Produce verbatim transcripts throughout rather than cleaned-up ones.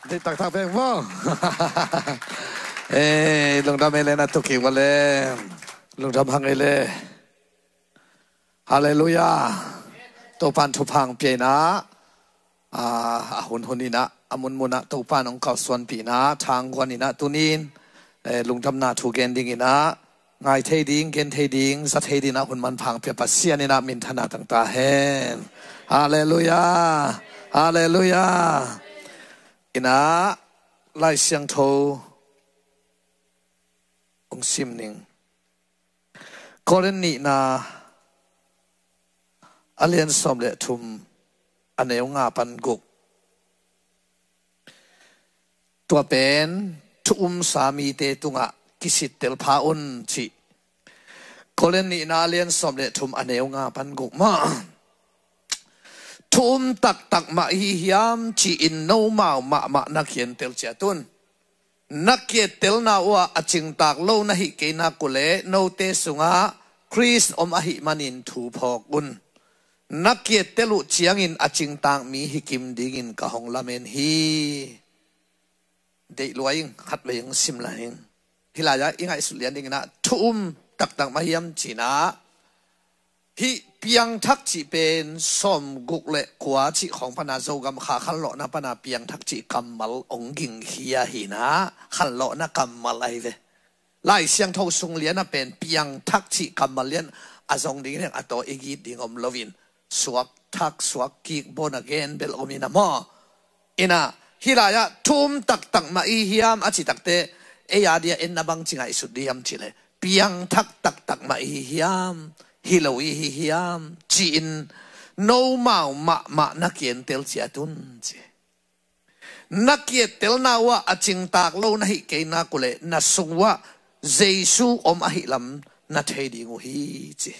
Deih taktak veng maw. Eh, lungdam ei le, na tuk kik vale. Lungdam hang ei le. Halleluiah. Topan thupha hong pia in ah, a hunhun in ah, a munmun ah Topan hong kalsuanpih in ah, thangguan in ah, tunin, eh, lungdamna thu gen ding in ah, ngai thei ding, gen thei ding, za thei ding in ah hun manpha hong pia Pasian in ah minthanna tang ta hen. Halleluiah. Halleluiah. In ah, Lai Siangtho hong sim ning. Korin nihna a lian sawm le thum, a neu nga pan guk. Tua pen thu umsa mite tungah kisittel pha un, cih. Korin nihna a lian sawm le thum, a neu nga pan guk mah. Thu um taktak mah ihi hiam, ci-in nomau mahmah na ki-entel ciat un. Na ki-ettelna uhah a cingtak lo na hih kei nak uhleh note sungah Khrist om ahih manin thu phawk un. Na ki-ettel uh ciangin a cingtak mi hi kim dingin ka hong lamen hi. Deih lua ing, khatvei ing sim lai ing. Hih lai-ah i ngaihsut lian ding in ah, thu um taktak mah hiam, ci-in ah, hih piangthak cih pen sawmguk le kua cih khawng pana Zogam kha khanlawhna pana piangthak cih kammal hong gingkhia hi in ah, khanlawhna kammal ahi ve. Lai Siangtho sung lian ah pen piangthak cih kammal lian a zong ding hi leng a tawh i git ding om loin, suak thak, suak kik, born again bel om in ah maw. In ah, hih lai-ah thu um taktak mah ihi hiam a cih takteh, ei a dia en na bang ci ngaihsut ding hiam cih leh, piangthak taktak mah ihi hiam, hi lo ihi hiam, ci-in nomau mahmah na ki-entel ciat un, ci. Na ki-ettelna uhah a cingtak lo na hih kei nak uhleh na sung uhah Jesu om ahih lam na thei ding uh hi, ci.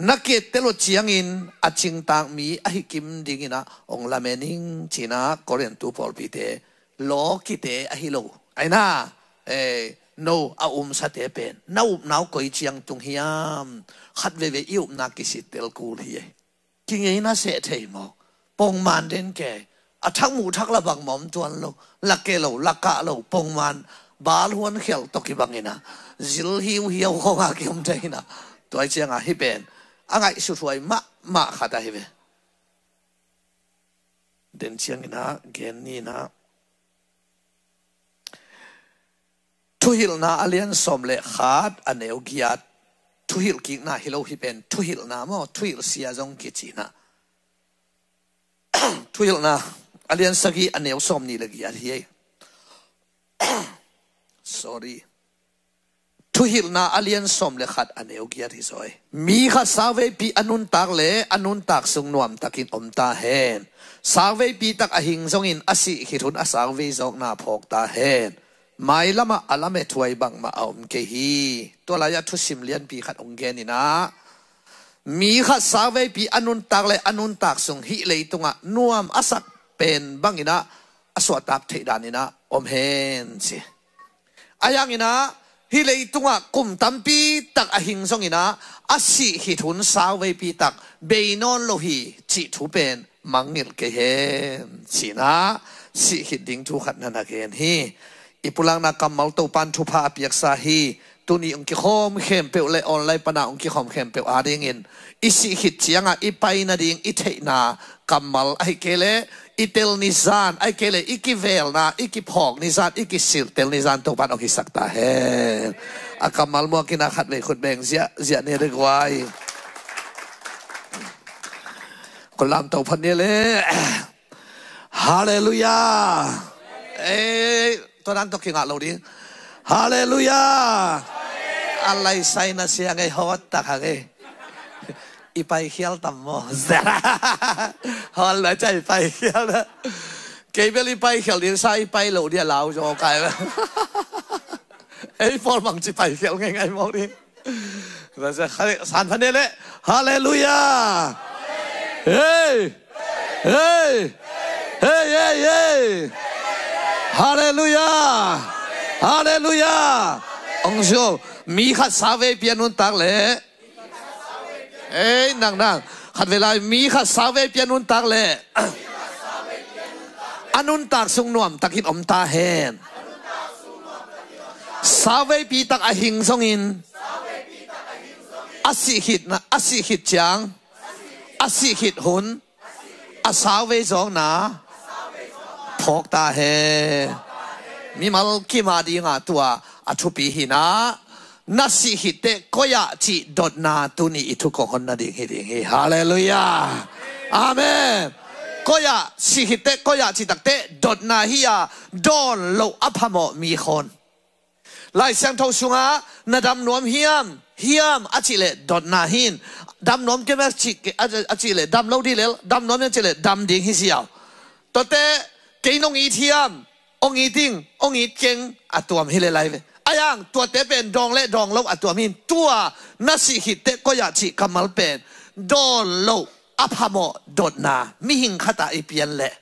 Na ki-ettel uh ciangin a cingtak mi ahi kim ding in ah hong lamen ing, ci-in ah Korintu pawlpite lawkite ahi lo, ahi na, eh, no a umsate pen na upna uh koi ciang tung hiam? Khat veivei i upna kisittel kul hi. Kingeina seh thei maw? Pongman den kei. A thak muh thak la bang mawm tuan lo, la ke lo, la kah lo, pongman bal huan khialh tawh kibang in ah, zil hiuhiau khawng a kiom thei in ah, tua hi ciang a hih pen a ngaihsut huai mahmah khat ahi ve. Den ciang in ah gen ni in ah, Thuhilhna a lian sawm le khat a neu giat. Thuhilh kikna hi lo, hih pen thuhilhna maw, thuhilh sia zong kici in ah. Thuhilhna a lian sagih a neu sawmnih le giat hi ei. Sorry. Thuhilhna a lian sawm le khat a neu giat hi zaw ei. Mi khat sauveipi a nuntak leh a nuntak sung nuamtakin om ta hen. Sauveipi tak a hing zongin a sih khit hun a sauvei zawkna phawk ta hen. Mailamah a lamethuai bangmah a om kei hi. Tua lai-ah thusim lianpi khat hong gen in ah, mi khat sauveipi a nuntak leh a nuntak sung hih leitungah nuam a sak pen bang in ah a suahtak theih dan in ah om hen, ci. Ahi hangin ah hih leitungah kum tampi tak a hing zongin ah a sih khit hun sauveipi tak bei nawn lo hi, cih thu pen mangngilh kei hen, ci-in ah sih khit ding thu khat na na gen hi. I pulakna kammal Topan thupha a piaksa hi. Tuni hong kikhawm khempeuh le online pana hong kikhawm khempeuh adingin i sih khit ciangah i pai nading i theihna kammal ahi kei leh i tel nizan, ahi kei leh i kivelna, i kiphawk nizan, i kisiltel nizan Topan hong hisak ta hen. A kammal muak in ah khatvei khut beng ziahziah ni le guai. Khulam to phat ni le. Halleluiah. Ei, tua dan tawh kingah lo ding. Halleluiah. A lai sai na siang ei, hawt tak hang ei. I paikhial tam maw? Hawt lai ca i paikhial. Kei bel i paikhial ding sa, i pai lo dia lau zaw kai. Ei pawl bang ci paikhial ngeingai maw ding. San phan ni le. Halleluiah. Hei. Hei. Hei, hei, hei. Halleluiah. Halleluiah. Ong sio. Mi khat sauveipi a nuntak leh. Ei, nang, nang. Khatvei lai, mi khat sauveipi a nuntak leh. A nuntak sung nuamtakin om ta hen. Sauveipi tak a hing zongin a sih khit, a sih khit ciang, a sih khit hun a sauvei zawkna phawk ta hen. Mimal kim a dinga tua a thupi hi na. Na sih khit teh koi ah cih dotna tuni i thu kong hon nading hi ding hi. Halleluiah. Amen. Koi ah sih khit teh koi ah cih tak teh dotna hi a, dawn loh a phamawh mi khawn. Lai Siangtho sungah na dam nuam hiam, hiam a cih leh dotna hi in. Dam nuam kei mah a cih, a cih leh dam lo dih lel, dam nuam hiam a cih leh dam ding hi ziau. Tuate kei nong it hiam, ong it ing, ong it keng a tuam hi lel lai ve. A yang tuate pen dawng le dawng lo a tuam hi in. Tua na sih khit teh koi ah cih kammal pen dawn loh a phamawh dotna mihing khat ah i pian leh.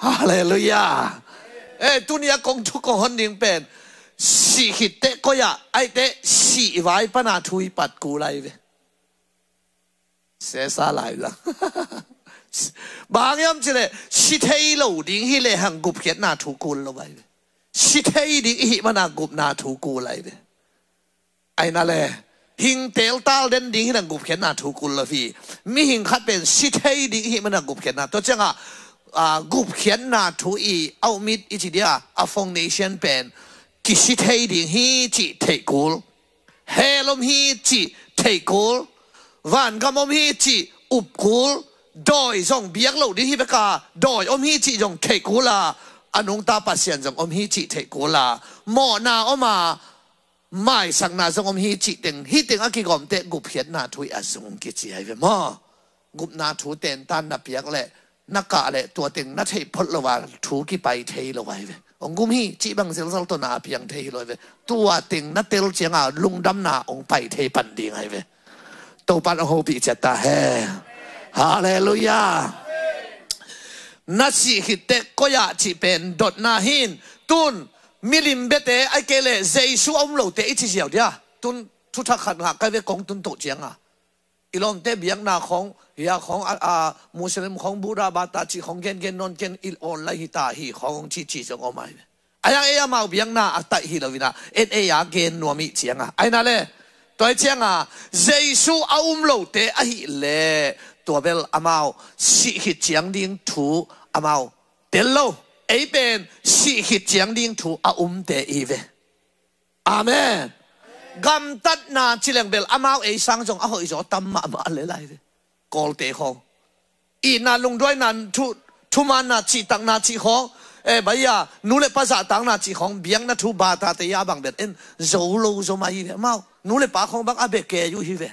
Halleluiah. Eh, tuni a kong thu kong hon ding pen sih khit teh koi ah, ai teh sih vai pana thu i pat kul lai ve. Sesa lai la. Bang hiam cih leh si thei lo ding hi lehang gupkhiatna thu kul lo ai ve. Si thei ding i hih mana gupna thu kul ai ve. Ai na le, hing teltal den ding hi lehang gupkhiatna thu kul lo hi. Mihing khat pen si thei ding i hih mana gupkhiatna. Tua ciangah, ah, gupkhiatna thu i a um it i ci dia, a foundation pen kisi thei ding hi cih theih kul. Hell om hi cih theih kul. Vangam om hi cih up kul. Dawi zong biak lo ding hi bek a, dawi om hi cih zong theih kul a, a nungta Pasian zong om hi cih theih kul a, mawhna om a, maisakna zong om hi cih teng, hih teng a kigawm teh gupkhiatna thu i a zung kici ai ve maw. Gupna thu tentan na piak leh na kah leh tua teng na theih phot lo a thu kipai thei lo ai ve. Ong gum hi cih bang zelzal tawh na a piang thei hi lo ai ve. Tua teng na tel cianga lungdamna ong pai thei pan ding ai ve. Topan ong hopih ciat ta hen. Halleluiah. Na sih khit teh koi ah cih pen dotna hi in. Tun milim biate ai kei leh Jesu a um lote i ci ziau dia. Tun thuthak khat ngah kai ve kong tun toh cianga. I lawmte biakna khawng, hia khawng, a, a, Muslim khawng, Buddha bata cih khawng gengen nawn ken i online hi ta hi khawng hong cici zong om ai ve. A yang ei amau biakna a taih hi lo ina, en ei a gen nuam ih cianga. Ai na le, tua ih cianga, Jesu a um lote ahih leh, tua bel amau sih khit ciang ding thu amau tel lo. Ei pen sih khit ciang ding thu a umte i ve. Amen. Gamtatna ci leng bel amau ei sang zong a hoihzaw tam mahmah le lai ve. Kawlte khawng. Itna lungduaina thu, thumaanna cihtakna cih khawng. Eh, baia, nu le pa zahtakna cih khawng. Biakna thu batate ia bang bel en zo lo zaw mah hi ve. Amau, nu le pa khawng bang a bia kei uh hi ve.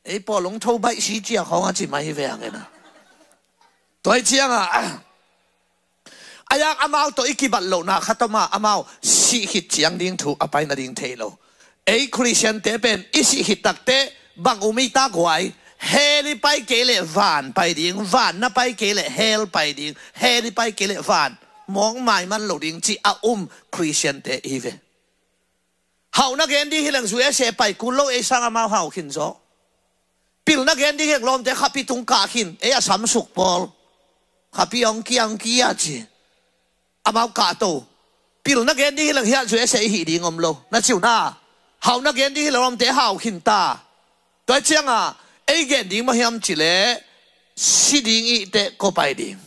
Ei pawl hong tho baih si cia khawng a ci mai hi ve ang ena. Tua ih cianga, a yang amau tawh i kibat lohna khat om a, amau sih khit ciang ding thu a pai nading thei lo. Ei Khristiante pen i sih khit takte bang um i ta guai, hell i pai kei leh van pai ding, van na pai kei leh hell pai ding, hell i pai kei leh van mawk maiman lo ding cih a um Khristiante i ve. Hauh na gen ding hi leng U S A pai kul lo, ei sang amau hau khin zaw. Pil na gen ding hi leng lawmte khapi tung kah khin, ei a samsuk pawl. Khapi hong kia hong kia ci. Amau kah to. Pil na gen ding hi leng hiah U S A i hih ding om lo. Na ci uh na. Hauh na gen ding hi leng lawmte hau khin ta. Tua ih cianga, ei gen ding mah hiam ci leh, si ding ih teh kua pai ding.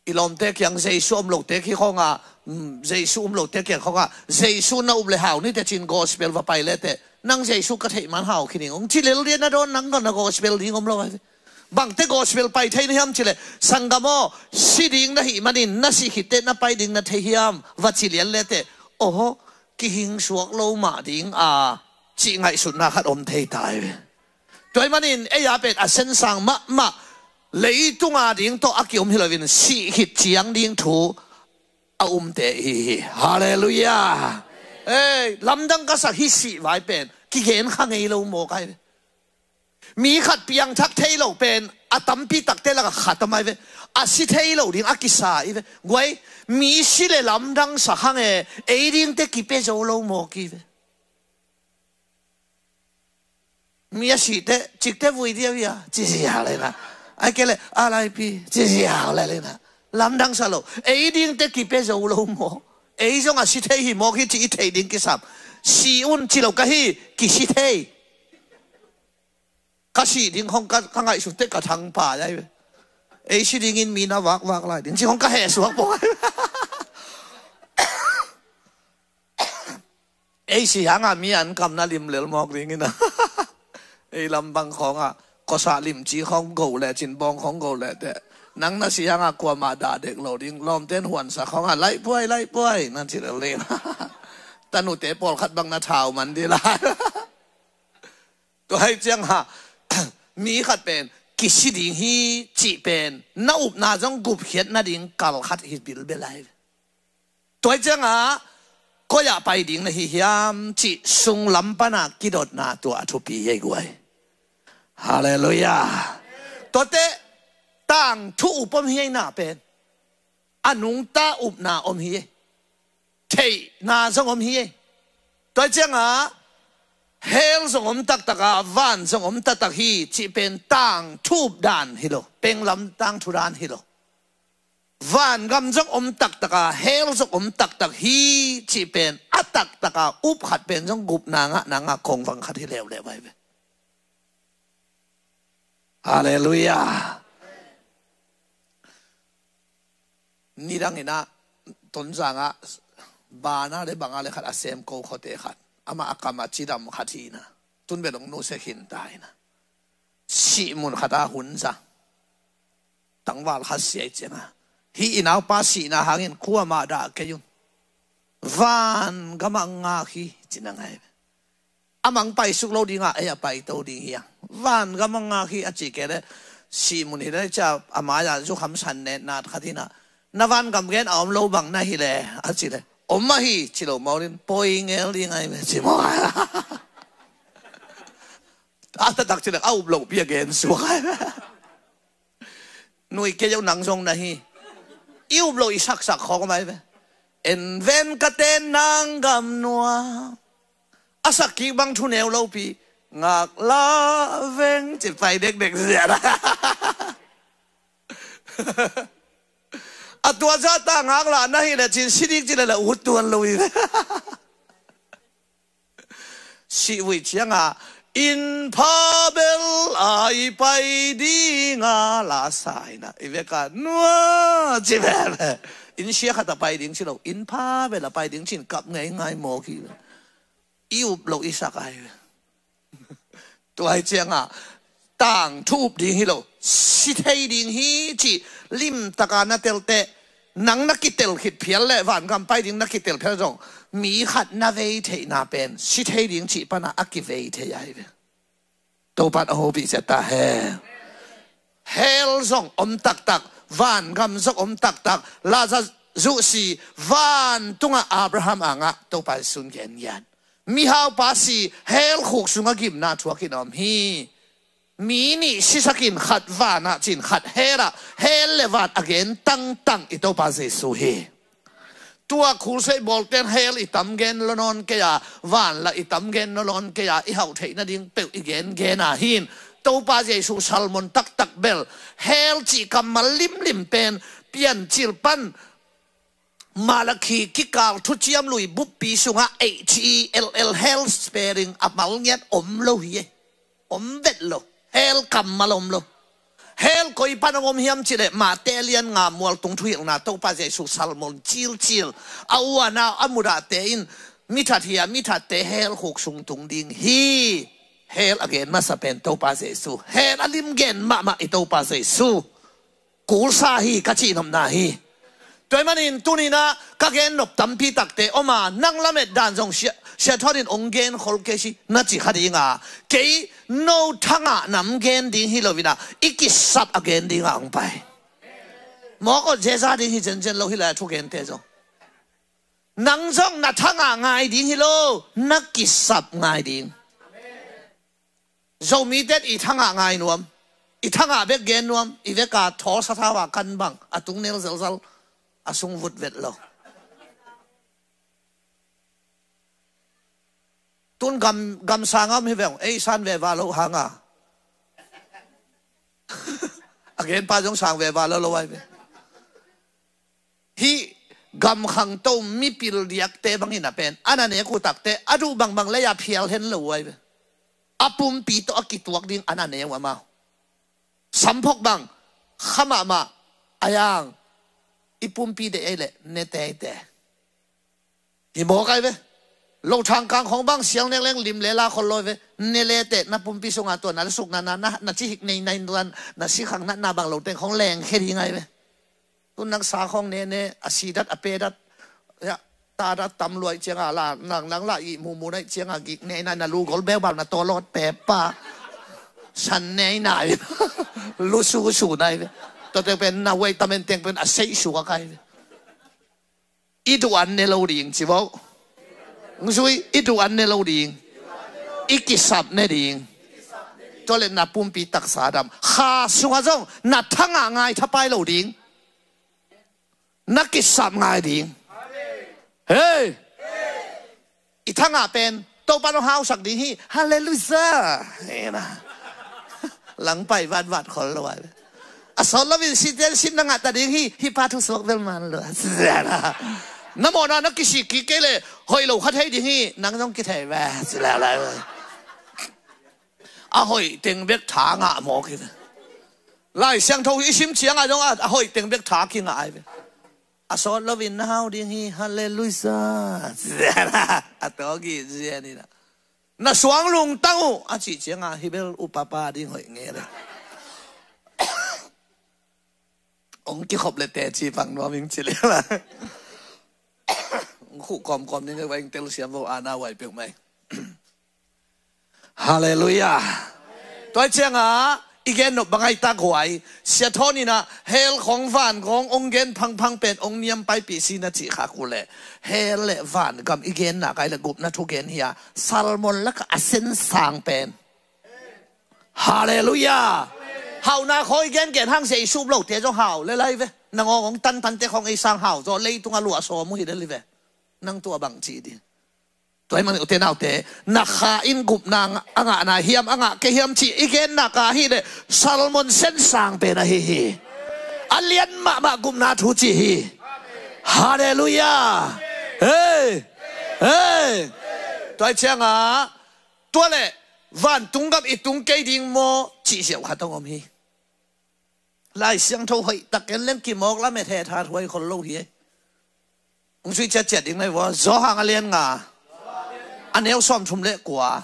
I lawmte kiang Jesu om lote khi khawnga, mm, Jesu um lote kiang khawnga, Jesu na up le hau ni teh cin gospel va pai le teh, nang Jesu ka theih man hau khi ning ong ci lel dia na dawn nang ka na gospel ding om lo ai ve. Bangte gospel pai thei na hiam ci leh, sanggam aw, si ding na hih manin, na sih khit teh na pai ding na thei hiam, va ci lian le teh, oho, kihing suak lo mah ding a, cih ngaihsutna khat om thei ta ai ve. Tua ih manin ei a pen a sensang mahmah leitunga ding tawh a kiom hi loin sih khit ciang ding thu a umte i hi hi. Halleluiah. Ei, lamdang ka sak hi sih vai pen kigen kha ngei lo mawk ai ve. Mi khat piangthak thei lo pen a tampi takte lakah khat om ai ve. A si thei lo ding a kisa i ve. Guai, mi si le lamdang sak hang e, ei dingte kipia zo lo mawk i ve. Mi a sih teh, cikte vui dia via, ci sia le na. Ai kei le R I P ci ziau le lena. Lamdang sa lo. Ei dingte kipia zo lo maw? Ei zong a si thei hi mawk hi ci i theih ding kisam. Si un ci lo ka hi, kisi thei. Ka sih ding hong ka, ka ngaihsut teh ka thangpai ai ve. Ei si dingin mi na vakvak lai ding ci hong ka hehsuak pawh ai ve. Ei si hanga mi an kam na lim lel mawk dingin a. Ei lam bang khawngah kosah limci khawng go le cinbawng khawng go le teh nang na si hanga kuamah dah dek lo ding. Lawmten huansa khawngah laih puai laih puai na ci lel ding. Tanute pawlkhat bang na thau man dih lai. Tua hi ciangah mi khat pen kisi ding hi cih pen na upna zong gupkhiat nading kal khat hi bilbel ai. Tua hi ciangah koi ah pai ding na hi hiam cih sunglam pana kidotna tua a thupi hi ei guai. Halleluiah. Tuate tangthu up om hi ei na pen a nungta upna om hi ei. Theihna zong om hi ei. Tua hi ciangah hell zong om taktaka van zong om taktak hi cih pen tangthu up dan hi lo. Penglam tangthu dan hi lo. Vangam zong om taktaka hell zong om taktak hi cih pen a taktaka up khat pen zong gupna ngahna ngah kongvang khat hi leuleu vai ve. Halleluiah. Nidang inah Tonzangah bana le banga le khat a sem ko khote khat amah a kam a cidam khat hi inah tun belong nuse khinta inah sihmun khata hunza tangval khat siai cianga hi i naupa sihna hangin kuamah dah kei un. Van gamah ngak hi cina ngai. A mang paisuk lo dinga ei a paito ding hiang. Van gamah ngak hi a ci kei le sihmun hi le cia a mai-a zukham san netnat khat hinah na van gam gen a om lo bang na hi le a ci le om ahi ci lo mawlin poi ngel ding ai me ci maw. A taktak ci le a up loh pi a gen suak ai. Nui kei zo nang zong na hi. I up lo i saksak khawng mai ve. En ven ka ten nang gam nua a sak kik bang thu neu lo pi ngak la veng ci pai dekdek zian. A tua zata ngak la na hi le cin sidik ci le la ut tuan lo i ve. Sih uh i cianga inn pha bel a i pai dinga la sa inah i veka nua ci veve. Inn sia khat a pai ding ci lo inn pha bel a pai ding cin kap ngei ngai mawk hi ve. I up lo i sak ai ve. Tua hi cianga tangthu up ding hi lo si thei ding hi cih limtaka na telteh nang na kitel khit phial le vangam pai ding na kitel phial zong mi khat na vei theihna pen si thei ding cih pana a kivei thei ahi ve. Topan a hopih ciat ta he. Hell zong om taktak vangam zong om taktak Lazarus si van tungah Abraham angah Topa Jesu'n gengiat. Mihaupa si hell khuk sungah gimna thuakin a om hi. Mi nih sisakin khat vanah cin khat hell ah hell le van a gen tangtang i Topa Jesu hi. Tua khulsei bawlten hell i tam gen lo nawn kei a van lah i tam gen lo nawn kei a i hauh theih nading peuh i gen gen a hin Topa Jesu salmon taktak bel hell cih kammal limlim pen Piancil pan Malakhi kikal thuciam lui buppi sungah H E L L hell spelling a malngiat om lo hi e. Om vet lo. Hell kammal om lo. Hell koi pan om hiam cileh Mate lian nga mual tung thuhilhna Topa Jesu salmon cilcil a uana a mudahte in mithat hi a mithatte hell khuk sung tung ding hi. Hell a gen masa pen Topa Jesu. Hell a lim gen mahmah i Topa Jesu. Kulsa hi ka cihnopna hi. Tua hi manin tuninah ka gen nop tampi takte oma nang lamet dan zong sia, sia thuanin ong gen khol kei si na ci kha dinga kei no thangah nam gen ding hi loinah i kisap a gen dinga ong pai. Mawk aw zeza ding hi zenzen lo hi lai a thugente zong. Nang zong na thangah ngai ding hi lo na kisap ngai ding. Zomite i thangah ngai nuam i thangah bek gen nuam i veka thaw sathau a kan bang a tung nel zelzal a sung vut vet lo. Tun gam, gamsanga om hi veng ei san ve va lo hanga. A genpa zong sang veva lo lo ai ve. Hih gamkhang to mipil diakte bangin a pen a na nek uh takte a duh bangbang lei-a phial hen lo uh ai ve. A pumpi tawh a kituak ding a na ne uh amau. Samphok bang kha mahmah a yang i pumpi deih ei leh ne teitei. Hi mawk ai ve. Lo thangkang khong bang siang nek leng lim le la khol lo ai ve. Ne le teh na pumpi sungah tua na sukna na, na, na cihik nei nai tuan na sikhang natna bang lo teng khong leng khe ding ai ve. Tun nang sa khong ne ne a si dat a pe dat. Ya, ta dat tam luai cianga la nang nang la i mumu nai cianga gik ne na na lu gol beu bal na tolot pe pa. San nei nai. Lu su su nai ve. Tua teng pen na wei tamen teng pen a sei su a kai ve. I duh an ne lo ding ci vo. Zui i duh an ne lo ding. I kisap ne ding. Tua le na pumpi taksa dam kha sungah zong na thangah ngai thapai lo ding. Na kisap ngai ding. Hei. I thangah pen Topa nong hausak ding hi. Halleluia. Hei na. Langpai vatvat khol lo ai. A sawt loin sitian sim na ngah ta ding hi. Hi pa thu suak vel man lo. Na mawhna na kisik kik kei le hoih lo kha thei ding hi. Nang zong kithei ve. A hoih teng bek tha ngah mawk hi ve. Lai Siangtho i sim ciangah zong a hoih teng bek tha kingah ai ve. A sawt loin na hau ding hi. Halleluia. A tawgi zian hi na. Na suang lungtang uh a cih ciangah hi bel upapa ding hoih nge le. Ong kikhop le teci pang nuam ing ci le la. Ong khuh kawmkawm ding va ing tel siam vo ana uai peuh mai. Halleluia. Tua ciangah i gen nop bangai tak huai. Sia thawn inah hell khong van khong ong gen phangphang pen ong niam paipih si na cih khak uh leh hell le van gam i genna kai le gupna thu gen hi a, Salmon lakah a sensang pen. Halleluia. Hauhna khawi gengen hang sia i sup lote zong hau le lai ve. Nangawng ong tantan te khong ei sang hau zaw leitung a luah sawm uh hi le li ve. Nang tua bang ci ding. Tua hi mangin ute naute na kha in gupna a ngahna hiam a ngah kei hiam cih i genna ka hi le Salmon sensang pen ahi hi. A lian mahmah gupna thu ci hi. Halleluia. Hei. Hei. Tua hi ciangah tua le vantung gam i tung kei ding maw cih ziau khat hong om hi. Lai Siangtho hoih takin leng kimawk lamet he that huai khol lo hi. Ung sui ciatciat ding nai vua Zawhang a lian nga a neu sawm thum le kua.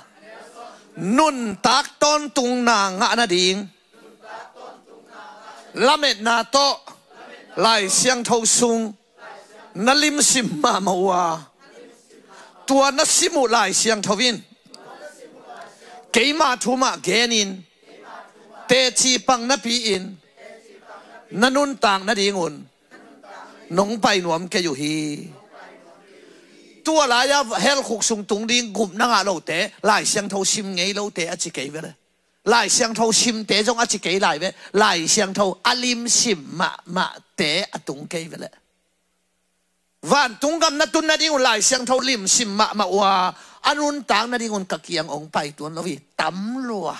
Nuntak tawntungna ngah nading lametna tawh Lai Siangtho sung na limsim mahmah uh a, tua na sim uh Lai Siangtho in keima thu mah genin teci pang napi-in na nuntak nadingun nong pai nuam kei uh hi. Tua lai-a hell khuk sung tung ding gupna ngah lote Lai Siangtho sim ngei lote a ci kei ve le. Lai Siangtho simte zong a ci kei lai ve. Lai Siangtho a limsim mahmahte a tung kei ve le. Vantung gam na tun nadingun Lai Siangtho limsim mahmah uh a, a nuntak nadingun ka kiang ong pai tuan lo hi. Tam lua.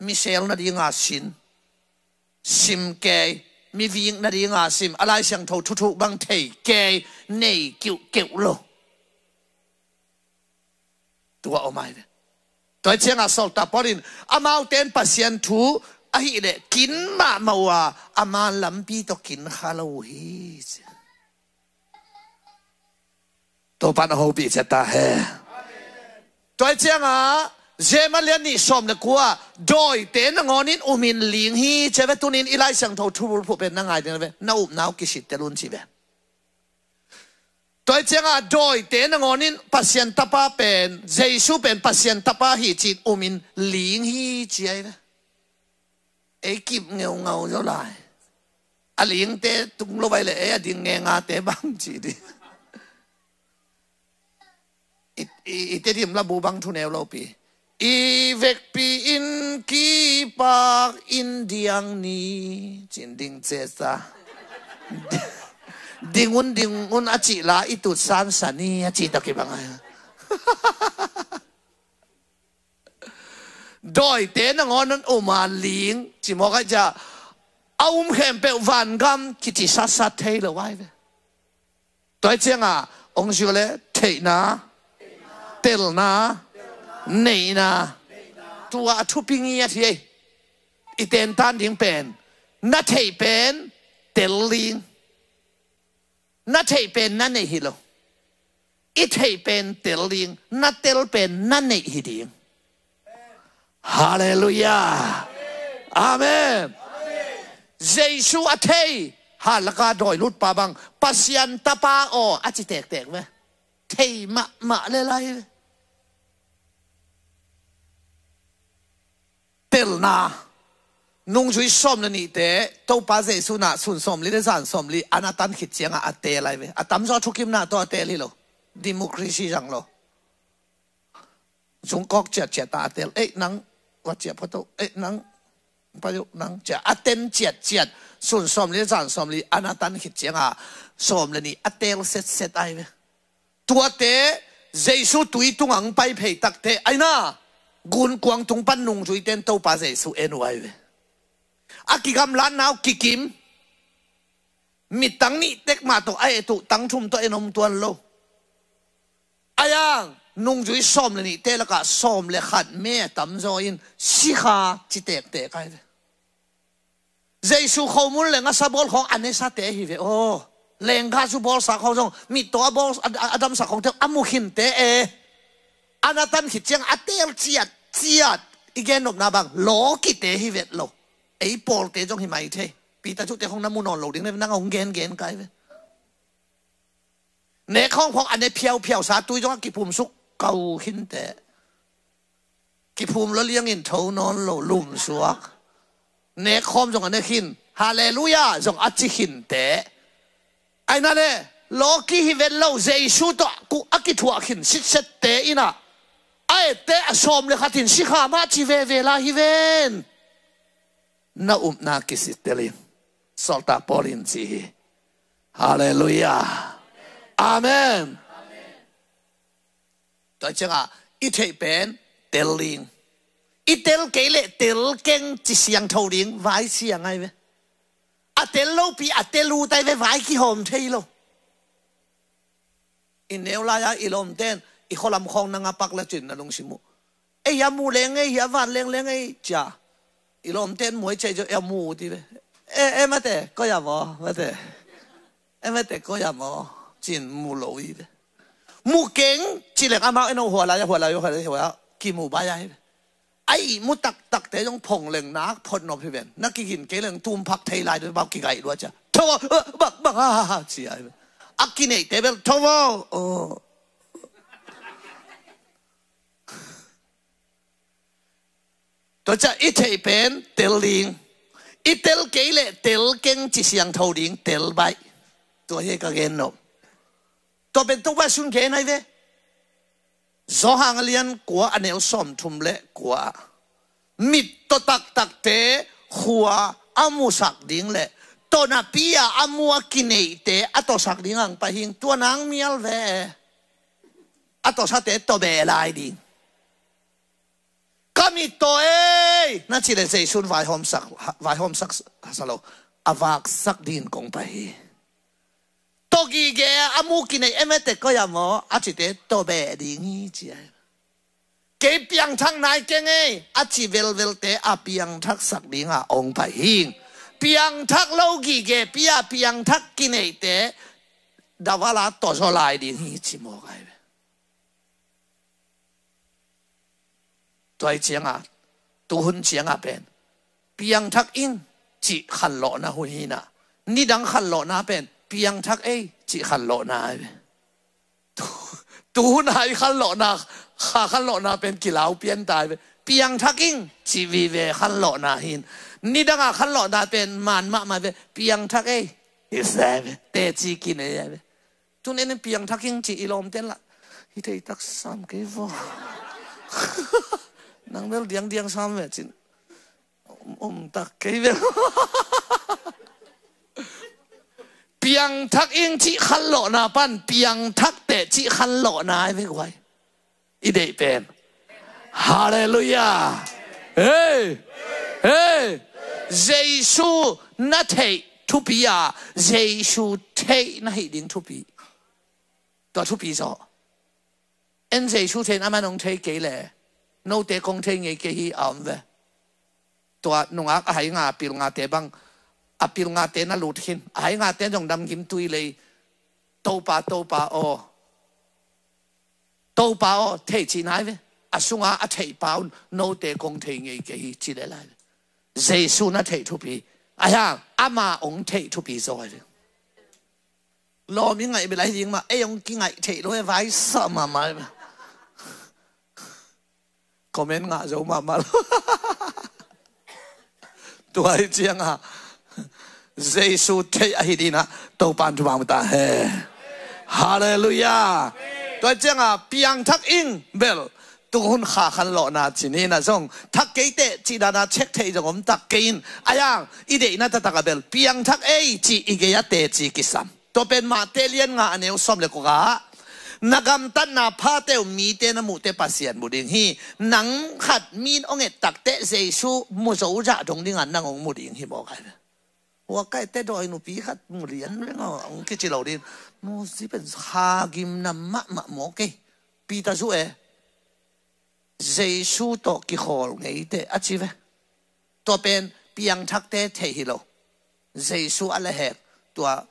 Mi sel nadinga sin sim kei, mi vik nadinga sim, a Lai Siangtho thuthuk bang thei kei, nei kiuhkeuh lo. Tua om ai ve. Tua hi ciangah sawltak Paul in amaute in Pasian thu ahih leh kin mahmah uh a, ama lampi tawh kin kha lo uh hi ci. Topa na hopih ciat ta he. Tua hi ciangah Jeim a lian nih sawm le kua dawite nangawnin umin ling hi ci a ve. Tunin i Lai Siangtho thubulphuh pen na ngai ding a ve. Na upna uh kisittel un ci ve. Tua hi ciangah dawite nangawnin Pasian tapa pen, Jesu pen Pasian tapa hi ci-in umin ling hi ci a hi ve. Ei kip ngeungau zaw lai. A lingte tung lo vai le ei a ding ngengate bang ci ding. I, i, i Tedim labu bang thu neu lopi. I vekpi in kipak in diang ni cin ding cesa. Dingun dingun a cih la i tut sansa ni a cih tak i bang a. Dawite nangawn nan um a ling ci mawk a cia. A um khempeuh vangam kici satsat thei lo ai ve. Tua hi ciangah ong zio le theihna, telna, neihna, tua a thupi ngiat hi ei. I tentan ding pen na theih pen tel ding. Na theih pen na neih hi lo. I theih pen tel ding, na tel pen na neih hi ding. Halleluiah. Amen. Jesu a thei, halaka dawi lutpa bang Pasian tapa aw a ci tektek ve. Thei mahmah le lai ve. Telna. Nungzui sawm le nihte Topa Jesu na sun sawmli le zan sawmli an a tan khit ciangah a tel ai ve. A tamzaw thukimna tawh a tel hi lo. Democracy zang lo. Zungkawk ciatciat ta a tel. Ei nang, va ciah photo. Ei nang, payu nang ciah a ten ciatciat. Sun sawmli le zan sawmli an a tan khit ciangah sawm le nih a tel setset ai ve. Tuate Jesu tui tungah ang pai phei takte aina gunkuang tung pan nungzuiten Topa Jesu en uh ai ve. A kigamlatna uh kikim. Mittang nih tek mah tawh a et uh, tang thum tawh en om tuan lo. Aiang nungzui sawm le nihte lakah sawm le khat me a tamzaw in sikha ci tektek ai ve. Jesu khomun le ngasa bawl khawng a nesate hi ve aw. Lengga zu bawlsak khawng zong, mittaw a bawl a, a, a damsak khawng te a mu khinte e. An a tan khit ciang a tel ciatciat. I gennopna bang lawkite hi vet lo. Ei pawlte zong hi mai thei. Peter cute khawng na mu nawn lo ding le nang a hong gengen kai ve. Nek khawm khawng a ne phiauphiau sa tui zong a kiphum suk kau khinte. Kiphum lo liangin tho nawn lo lumsuak. Nek khawm zong a ne khin. Halleluiah zong a ci khinte. Aina le lawki hi vet lo Jesu tawh a kithuah khin sitsette inah a ette a sawm le khatin sikha mah ci veve lai hi ven. Na upna kisittelin Sawltak Paul in ci hi. Halleluiah. Amen. Tua ciangah i theih pen tel ding. I tel kei leh tel keng ci siangtho ding vai siang ai ve. A tel lopi a tel ut ai ve vai kihawm thei lo. I neu lai-a i lawmten i khualam khawng nang a pak le cin na lungsim uh. Ei a mu leng ei hi a van lengleng ei cia. I lawmten muai cia i zo ei a mu uh ti ve. E, e mate koi a maw mate. E mate koi a maw cin mu lo i ve. Mu keng ci leng amau eno hua lai a hua lai a hua lai a kimu bai a hi ve. A ihmu taktakte zong phongleng nak photnop hi ven. Na kigin kei leng tumphak thei lai doi bau kigaih lua cia. Tho aw, bak bak a ci ai ven. A kineihte bel tho aw. Tua cia i theih pen tel ding. I tel kei leh tel keng ci siangtho ding tel baih. Tua hi ka gen nop. Tua pen Topa sun gen ai ve. Johan a lian kua a neu sawmthum le kua. Mit tawh taktakte khua a musak ding le tawh napi-a a mu a kineihte a tawsak ding ang pai hing tua nang mial ve. A tawsate tawh beh lai ding. Ka mit tawh ei na ci le Jesu in vaihawmsak, vaihawmsak sa lo. A vaksak ding kong pai hi. Tawgige a mu kinei emete koi a maw a cite tawbeh ding hi ci ai. Kei piangthak nai keng ei a ci velvelte a piangthaksak dinga ong pai hing. Piangthak lo gige pia piangthak kineite davala tawzaw lai ding hi ci mawk ai ve. Tua hi cianga tuhun cianga pen piangthak ing cih khanlawhna hun hinah nidang khanlawhna pen piangthak ei cih khanlawhna ai ve. Tuhun ai khanlawhna kha khanlawhna pen kilau pian tai ve. Piangthak ing cih vive khanlawhna hin nidanga khanlawhna pen man mahmah ve. Piangthak ei hi se ve teci kinei ai ve. Tun en piangthak ing ci i lawmten lah hi thei tak sam kei vaw. Nang bel diangdiang sam ve cin om tak kei bel. Piangthak ing ci khanlawhna pan piangthak teh ci khanlawhna ai ve guai. I deih pen. Halleluiah. Hei hei. Jesu na theih thupi a, Jesu theih na hih ding thupi. Tua thupi zaw. En Jesu thei in aman hong thei kei le, note kong thei ngei kei hi a om ve. Tua nungak a hai nga, a pil ngate bang, a pil ngate na lut khin, a hai ngate zong damgim tui lei. Topa, Topa aw, Topa aw, thei ci nai ve. A sunga a theih pa un note kong thei ngei kei hi ci le lai ve. Jesu na theih thupi. A hiang ama hong theih thupi zaw ai ve. Lawm i ngaih bia lai ding mah, ei hong kingaih theih lo e, vai sa mahmah e. Comment ngah zo mahmah lo. Tua hi cianga Jesu theih ahi dinah Topan thupha mu ta he. Halleluiah. Tua hi cianga piangthak ing bel tung hun kha khan lawhna ci ni na zong thak kei teh cih dana check theih zong om tak kei in a hiang i deihna taktak a bel piangthak ei cih i gei a teci kisam. Tua pen Mate lian nga a neu sawm le kua ah, na gamtatna phate uh mite na muhte Pasian mu ding hi. Nang khat min hong et takteh Jesu mu zo zah dong dinga nang hong mu ding hi mawk ai. Huakaite dawi nupi khat mu lian veng aw hong kici lo ding. Muzi pen hagimna mahmah mawk ei. Peter zu e. Jesu tawh kikhawl ngeite a ci ve. Tua pen piangthakte thei hi lo. Jesu a lehek tua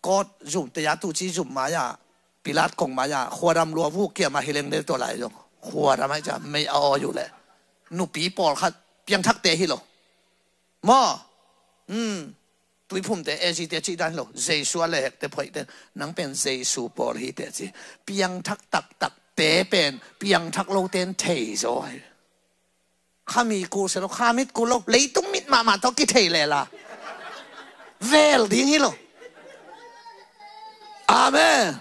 kawt zumte a tuci zum mai-ah Pilat kong mai-ah khuadam lua vuk kiamah hi leng le tua lai zong khuadam aih ca mei a awi uh leh nupi pawlkhat piangthakte hi lo. Maw? Tuiphumte, A G te cih dan hi lo. Jesu a lehekte phoihte nang pen Jesu pawl hi teh ci. Piangthak taktakte pen piangthak lote in thei zaw hi. Kha mi kul se lo, kha mit kul lo, leitung mit mahmah tawh kithei lela. Vel ding hi lo. Amen.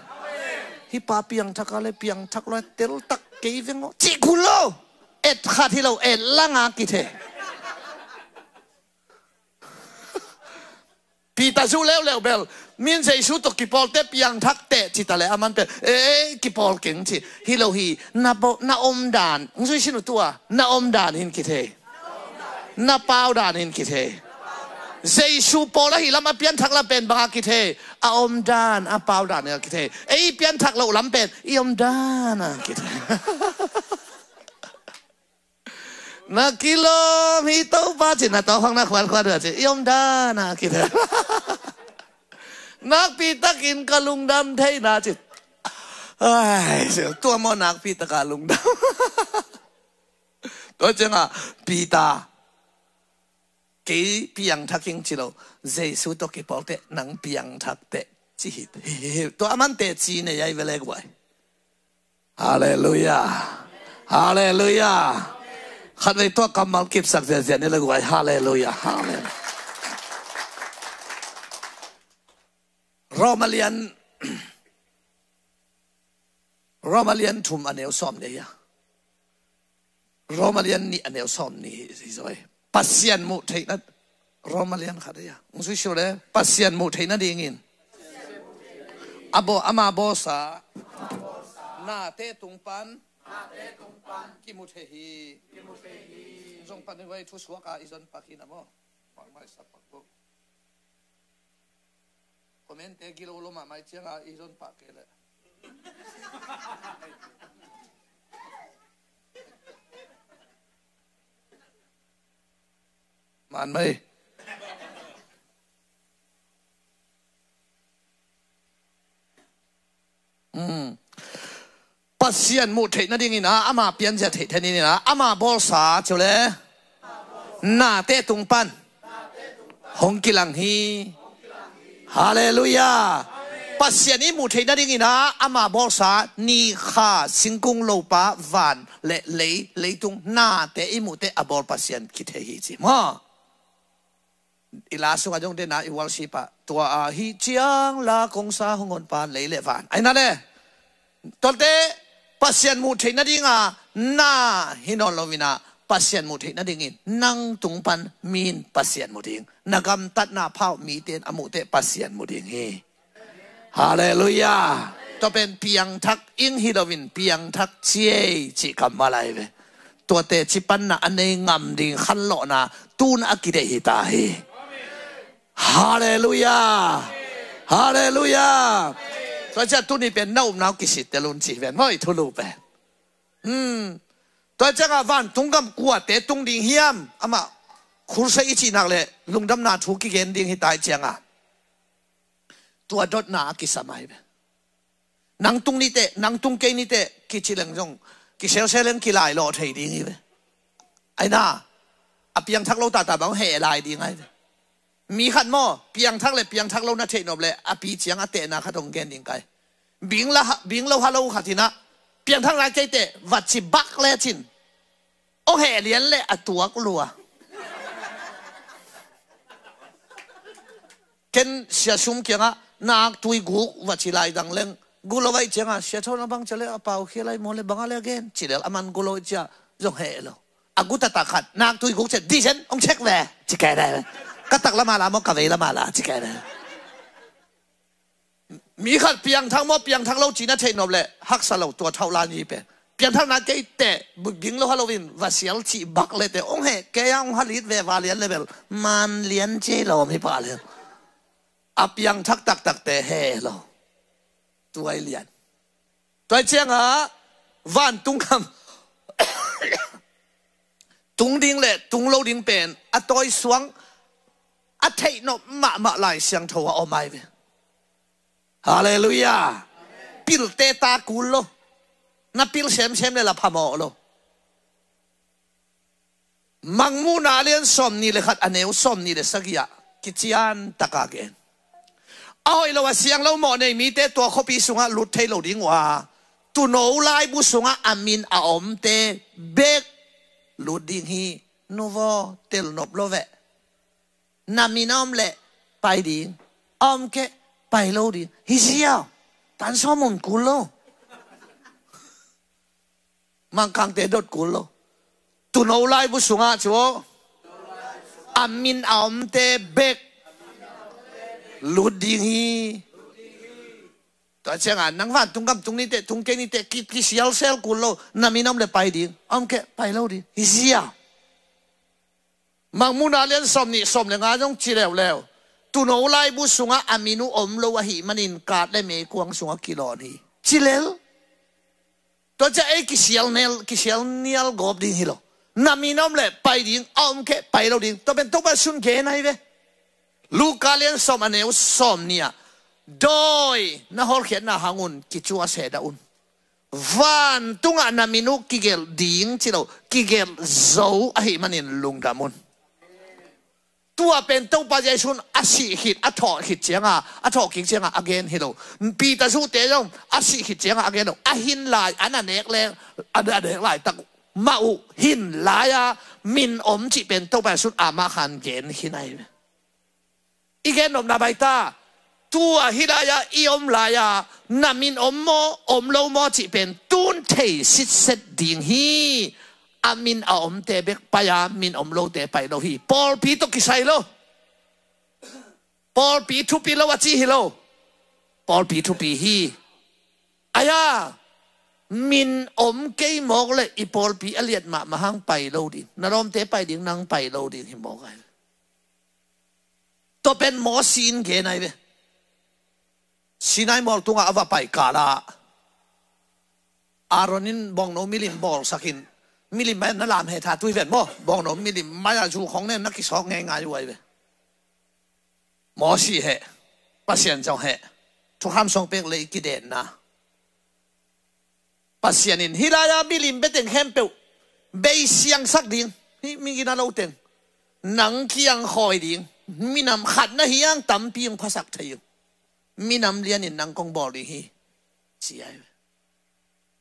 Hi pa piangthak a le piangthak lo teltak kei veng aw cih kul lo. Et khat hi lo, et langa kithei. Peter zu leuleu bel min Jesu tawh kipawlte piangthak teh ci ta le aman pen ei kipawl keng ci hi lo hi. Na omdan hong zui sin uh tua, na omdan hin kithei, na paudan hin kithei. Jesu pawl ahi lam a pianthak lam pen banga kithei, a omdan a paudan a kithei. Ei pianthak loh lam pen i omdan a kithei. Na kilawm hi Topa ci, na tawhkhang na khuankhuan uh a ci, i omdan a kithei. Nakpi takin ka lungdam theihna ci. Ai, tua maw nakpi taka lungdam. Tua cianga Peter kei piangthak ing ci lo. Jesu tawh kipawlte nang piangthak teh ci hi. Tua amante ci nei ai vele guai. Halleluiah. Halleluiah. Khatvei tua kammal kipsak zianzian ni le guai. Halleluiah. Halleluiah. Roma lian Roma lian thum a neu sawm ni a. Roma lian nih a neu sawm ni hi zaw hi. Pasian muh theihna Roma lian khat a. Hong sui sure Pasian muh theihna dingin a bawl, ama bawlsa nate tung pan kimu thei hi. Zong pan i vai thu suak a i zon pak hi na maw. Comment te gilo lo mahmah cianga i zon pah kei leh. Man mai. Pasian muh theih nadingin a ama pianzia theih theih nadingin a ama bawlsa ciu le nate tung pan hong kilang hi. Halleluiah. Pasian i muh theih nadingin a ama bawlsa ni kha singkung lopa van le lei leitung nate i muhte a bawl Pasian kithei hi ci maw? I la sungah zong dena i worship ah tua ahi ciang la kongsa hong honpa lei le van aina le. Tuate Pasian muh theih nadinga na hi nawn loinah Pasian muh theih nadingin nang tung pan min Pasian mu ding, na gamtatna phau mite in a muhte Pasian mu ding hi. Halleluiah. Tua pen piangthak ing hi loin piangthak ciei cih kammal ahi ve. Tuate cipanna a nei ngam ding khanlawhna tun a kideih hi ta hi. Halleluiah. Halleluiah. Tua ciah tuni pen na upna uh kisittel un ci ven maw, i thulu pen. Hmm. Tua ciangah vantung gam kuate tung ding hiam? Amah khulsa i cihnak le lungdamna thu kigen ding hi tai ciangah tua dotna a kisam ai ve. Nang tung nite, nang tung kei nite kici leng zong kiselsel leng kilailawh thei ding hi ve. Aina a piangthak lo tata bang heh lai ding ai ve. Mi khat maw, piangthak le piangthak lo na theihnop le a pi ciang a tehna khat hong gen ding kai. Bing la ha, bing lo ha lo khat inah piangthak nai keite vatci bak lecin hong heh lian le a tuak lua. Ken sia sum kiangah nak tui guk va ci lai dang leng gulo vaih ciangah sia tho na bang cia le a pau khia lai maw le bangah le a gen ci lel a man gulo vaih cia zong heh lo. A gu taktak khat nak tui guk cia disen hong cek ve ci kei lai ve. Ka tak lamah la maw ka vei lamah la ci kei lai. Mi khat piangthak maw piangthak lo cina theihnop le haksa lo tua thauh lai ni pe. Piangthak na kei teh bing lo ha loin va sial cih bak le teh hong heh kei a hong halit ve va lian le bel man lian cia lawm hi pah le. A piangthak taktak te he lo. Tuai lian. Tuai ciangah vantung gam tung ding le tung lo ding pen a tawi suang a theihnop mahmah Lai Siangtho a om ai ve. Halleluiah. Pilte ta kul lo. Na pil semsem le la phamawh lo. Mangmuhna lian sawm nih le khat a neu sawm nih le sagih ah kician taka gen. A hoih lo a siang lo mawh nei mite tua khuapi sungah lut thei lo ding uh a, tuuno laibu sungah a min a omte bek lut ding hi. Nuvo telnop lo veh. Na min a om leh pai ding, a om keh pai lo ding hi ziau. Tan sawm un kul lo. Mangkangte dot kul lo. Tuuno laibu sungah cu a min a omte bek lut ding hi. Tua ciangah nang vantung gam tung nite tung kei nite ki, kisialsel kul lo. Na min a om le pai ding, a om keh pai lo ding hi ziau. Mangmuhna lian sawm nih sawm le nga zong ci leuleu. Tuuno laibu sungah a min uh om lo ahih manin kat le meikuang sungah kilawn hi ci lel. Tua ciah ei kisial nial, kisial nial gawp ding hi lo. Na min a om le pai ding, a om keh pai lo ding. Tua pen Topa sun gen ahi ve. Luka lian sawm a neu sawm nih ah dawi na hawlkhiatna hang un kicuah sedah un. Vantungah na min uh kigelh ding ci lo, kigelh zo ahih manin lungdam un. Tua pen Topa Jesu in a sih khit, a thawh khit cianga, a thawh kik cianga a gen hi lo. Peter zuhte zong a sih khit cianga a gen lo. A hin lai, a na nek leng, a na nek laitak mah uh hin lai-a min om cih pen Topa Jesu in amah khan gen hi nai. I gen nopna baita, tua hi lai-a i om lai-a na min om maw, om lo maw cih pen tun thei sitset ding hi. A min a omte bek pai-a min om lote pai lo hi. Pawlpi tawh kisai lo. Pawlpi thupi lo a ci hi lo. Pawlpi thupi hi. Aya, min om kei mawk le i pawlpi a liat mahmah hang pai lo ding. Na lawmte pai ding, nang pai lo ding hi mawk ai. Tua pen Mosi in gen ai ve. Sinai mual tungah a va pai kala Aaron in bawngno milim bawlsakin, milim mai na lam he tha tui ven maw, bawngno milim mai a zu khong nen na kisawk ngeingai uh ai ve. Mosi he, Pasian zong he, thukham song pek lei kidenna. Pasian in hih lai-a milim beteng khempeuh bei siangsak ding, hih mi gina lo teng nang kiang khawi ding, minam khat na hiang tampi hong phasak thei uh. Minam lianin nang kong bawl ding hi, ci ai ve.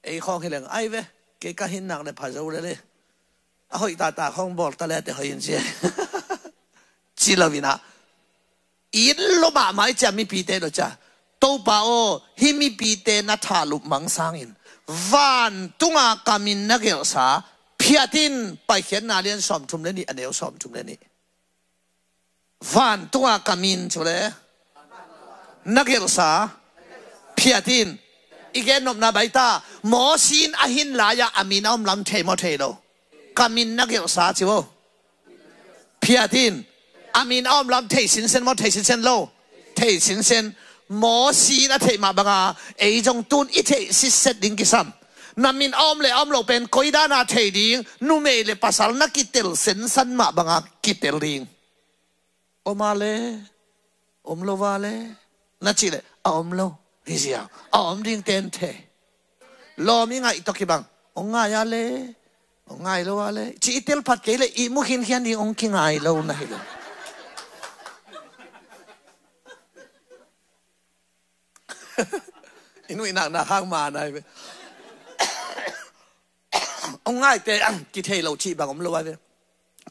Ei khawng hi leng ai ve, kei ka hinnak le pha zo le le. A hoih tata khawng bawl ta le te hoih in ci ai. Ci lo inah it lo mahmah i cia mipite lo cia. Topa aw, hih mipite na thalup mang sangin vantunga ka min na gelhsa phiat in. Paikhiatna lian sawmthum le nih a neu sawmthum le nih. Vantunga ka min cu le na gelhsa phiat in. I gen nopna baita, Mosi in a hin lai-ah a min a om lam thei maw thei lo? Ka min na gelhsa ci aw. Phiat in. A min a om lo, thei sinsen maw, thei sinsen lo? Thei sinsen. Mosi in a theih mah banga ei zong tun i theih sitset ding kisam. Na min a om le a om lo pen koi dana thei ding? Numei le pasal na kitel sensan mah banga kitel ding. Om a le, om lo a le, na cih leh a om lo hi ziau. A om ding ten thei. Lawm i ngaih tawh kibang. Ong ngai a le, ong ngai lo a le, ci i tel phat kei leh i mu khinkhian ding ong kingai lo na hi lo. I nuihnak nak hang ma nai ve. Ong ngaite ang kithei lo cih bang om lo ai ve.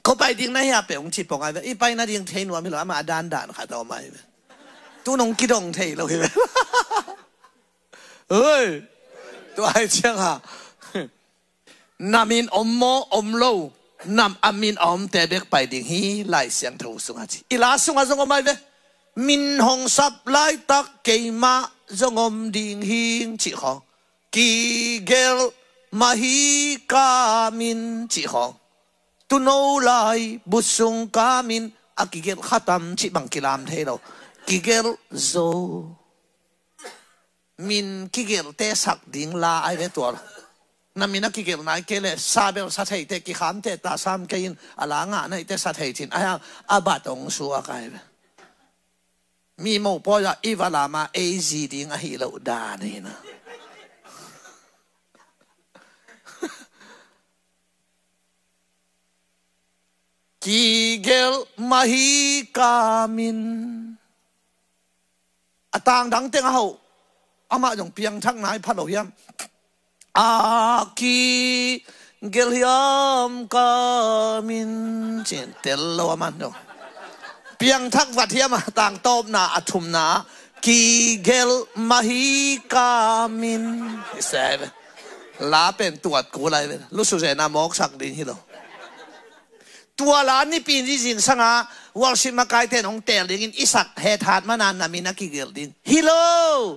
Ko pai ding na hia pe ong cih pong ai ve. I pai nading thei nuam hi lo, amah a dandan khat a om ai ve. Tu nong kidong thei lo hi ve. Oi. Tua ai ciang ha. Na min om maw om lo? Nam a min a omte bek pai ding hi Lai Siangtho sungah ci. I la sungah zong om ai ve. Min hong sap laitak keimah zong om ding hing cih khawng. Kigelh mah hi ka min cih khawng. Tuuno lai busung ka min a kigelh khatam cih bang kilam thei lo. Kigelh zo. Min kigelhte sak ding la ai ve tual. Na min a kigelh nai kei leh sabel sa theite kikhamte ta sam kei in a la ngah naite sa thei cin. Ai hang a bat ong suak ai ve. Mi mopawi ah i va lam a ei zi ding ahi loh dan hi na. Kigelh mah hi ka min. A tang dang teng a hoh. Amah zong piangthak nai pha lo hiam? A kigelh hiam ka min cin tel lo a man dong. Piangthak vat hiam a tang tawpna a thumna kigelh mah hi ka min. I se ve. La pen tuat kul ai ve. Lusu zena mawksak ding hi lo. Tua la nipi ni zingsanga worship makaite nong tel dingin i sak hethat mana na min a kigelh ding hi lo.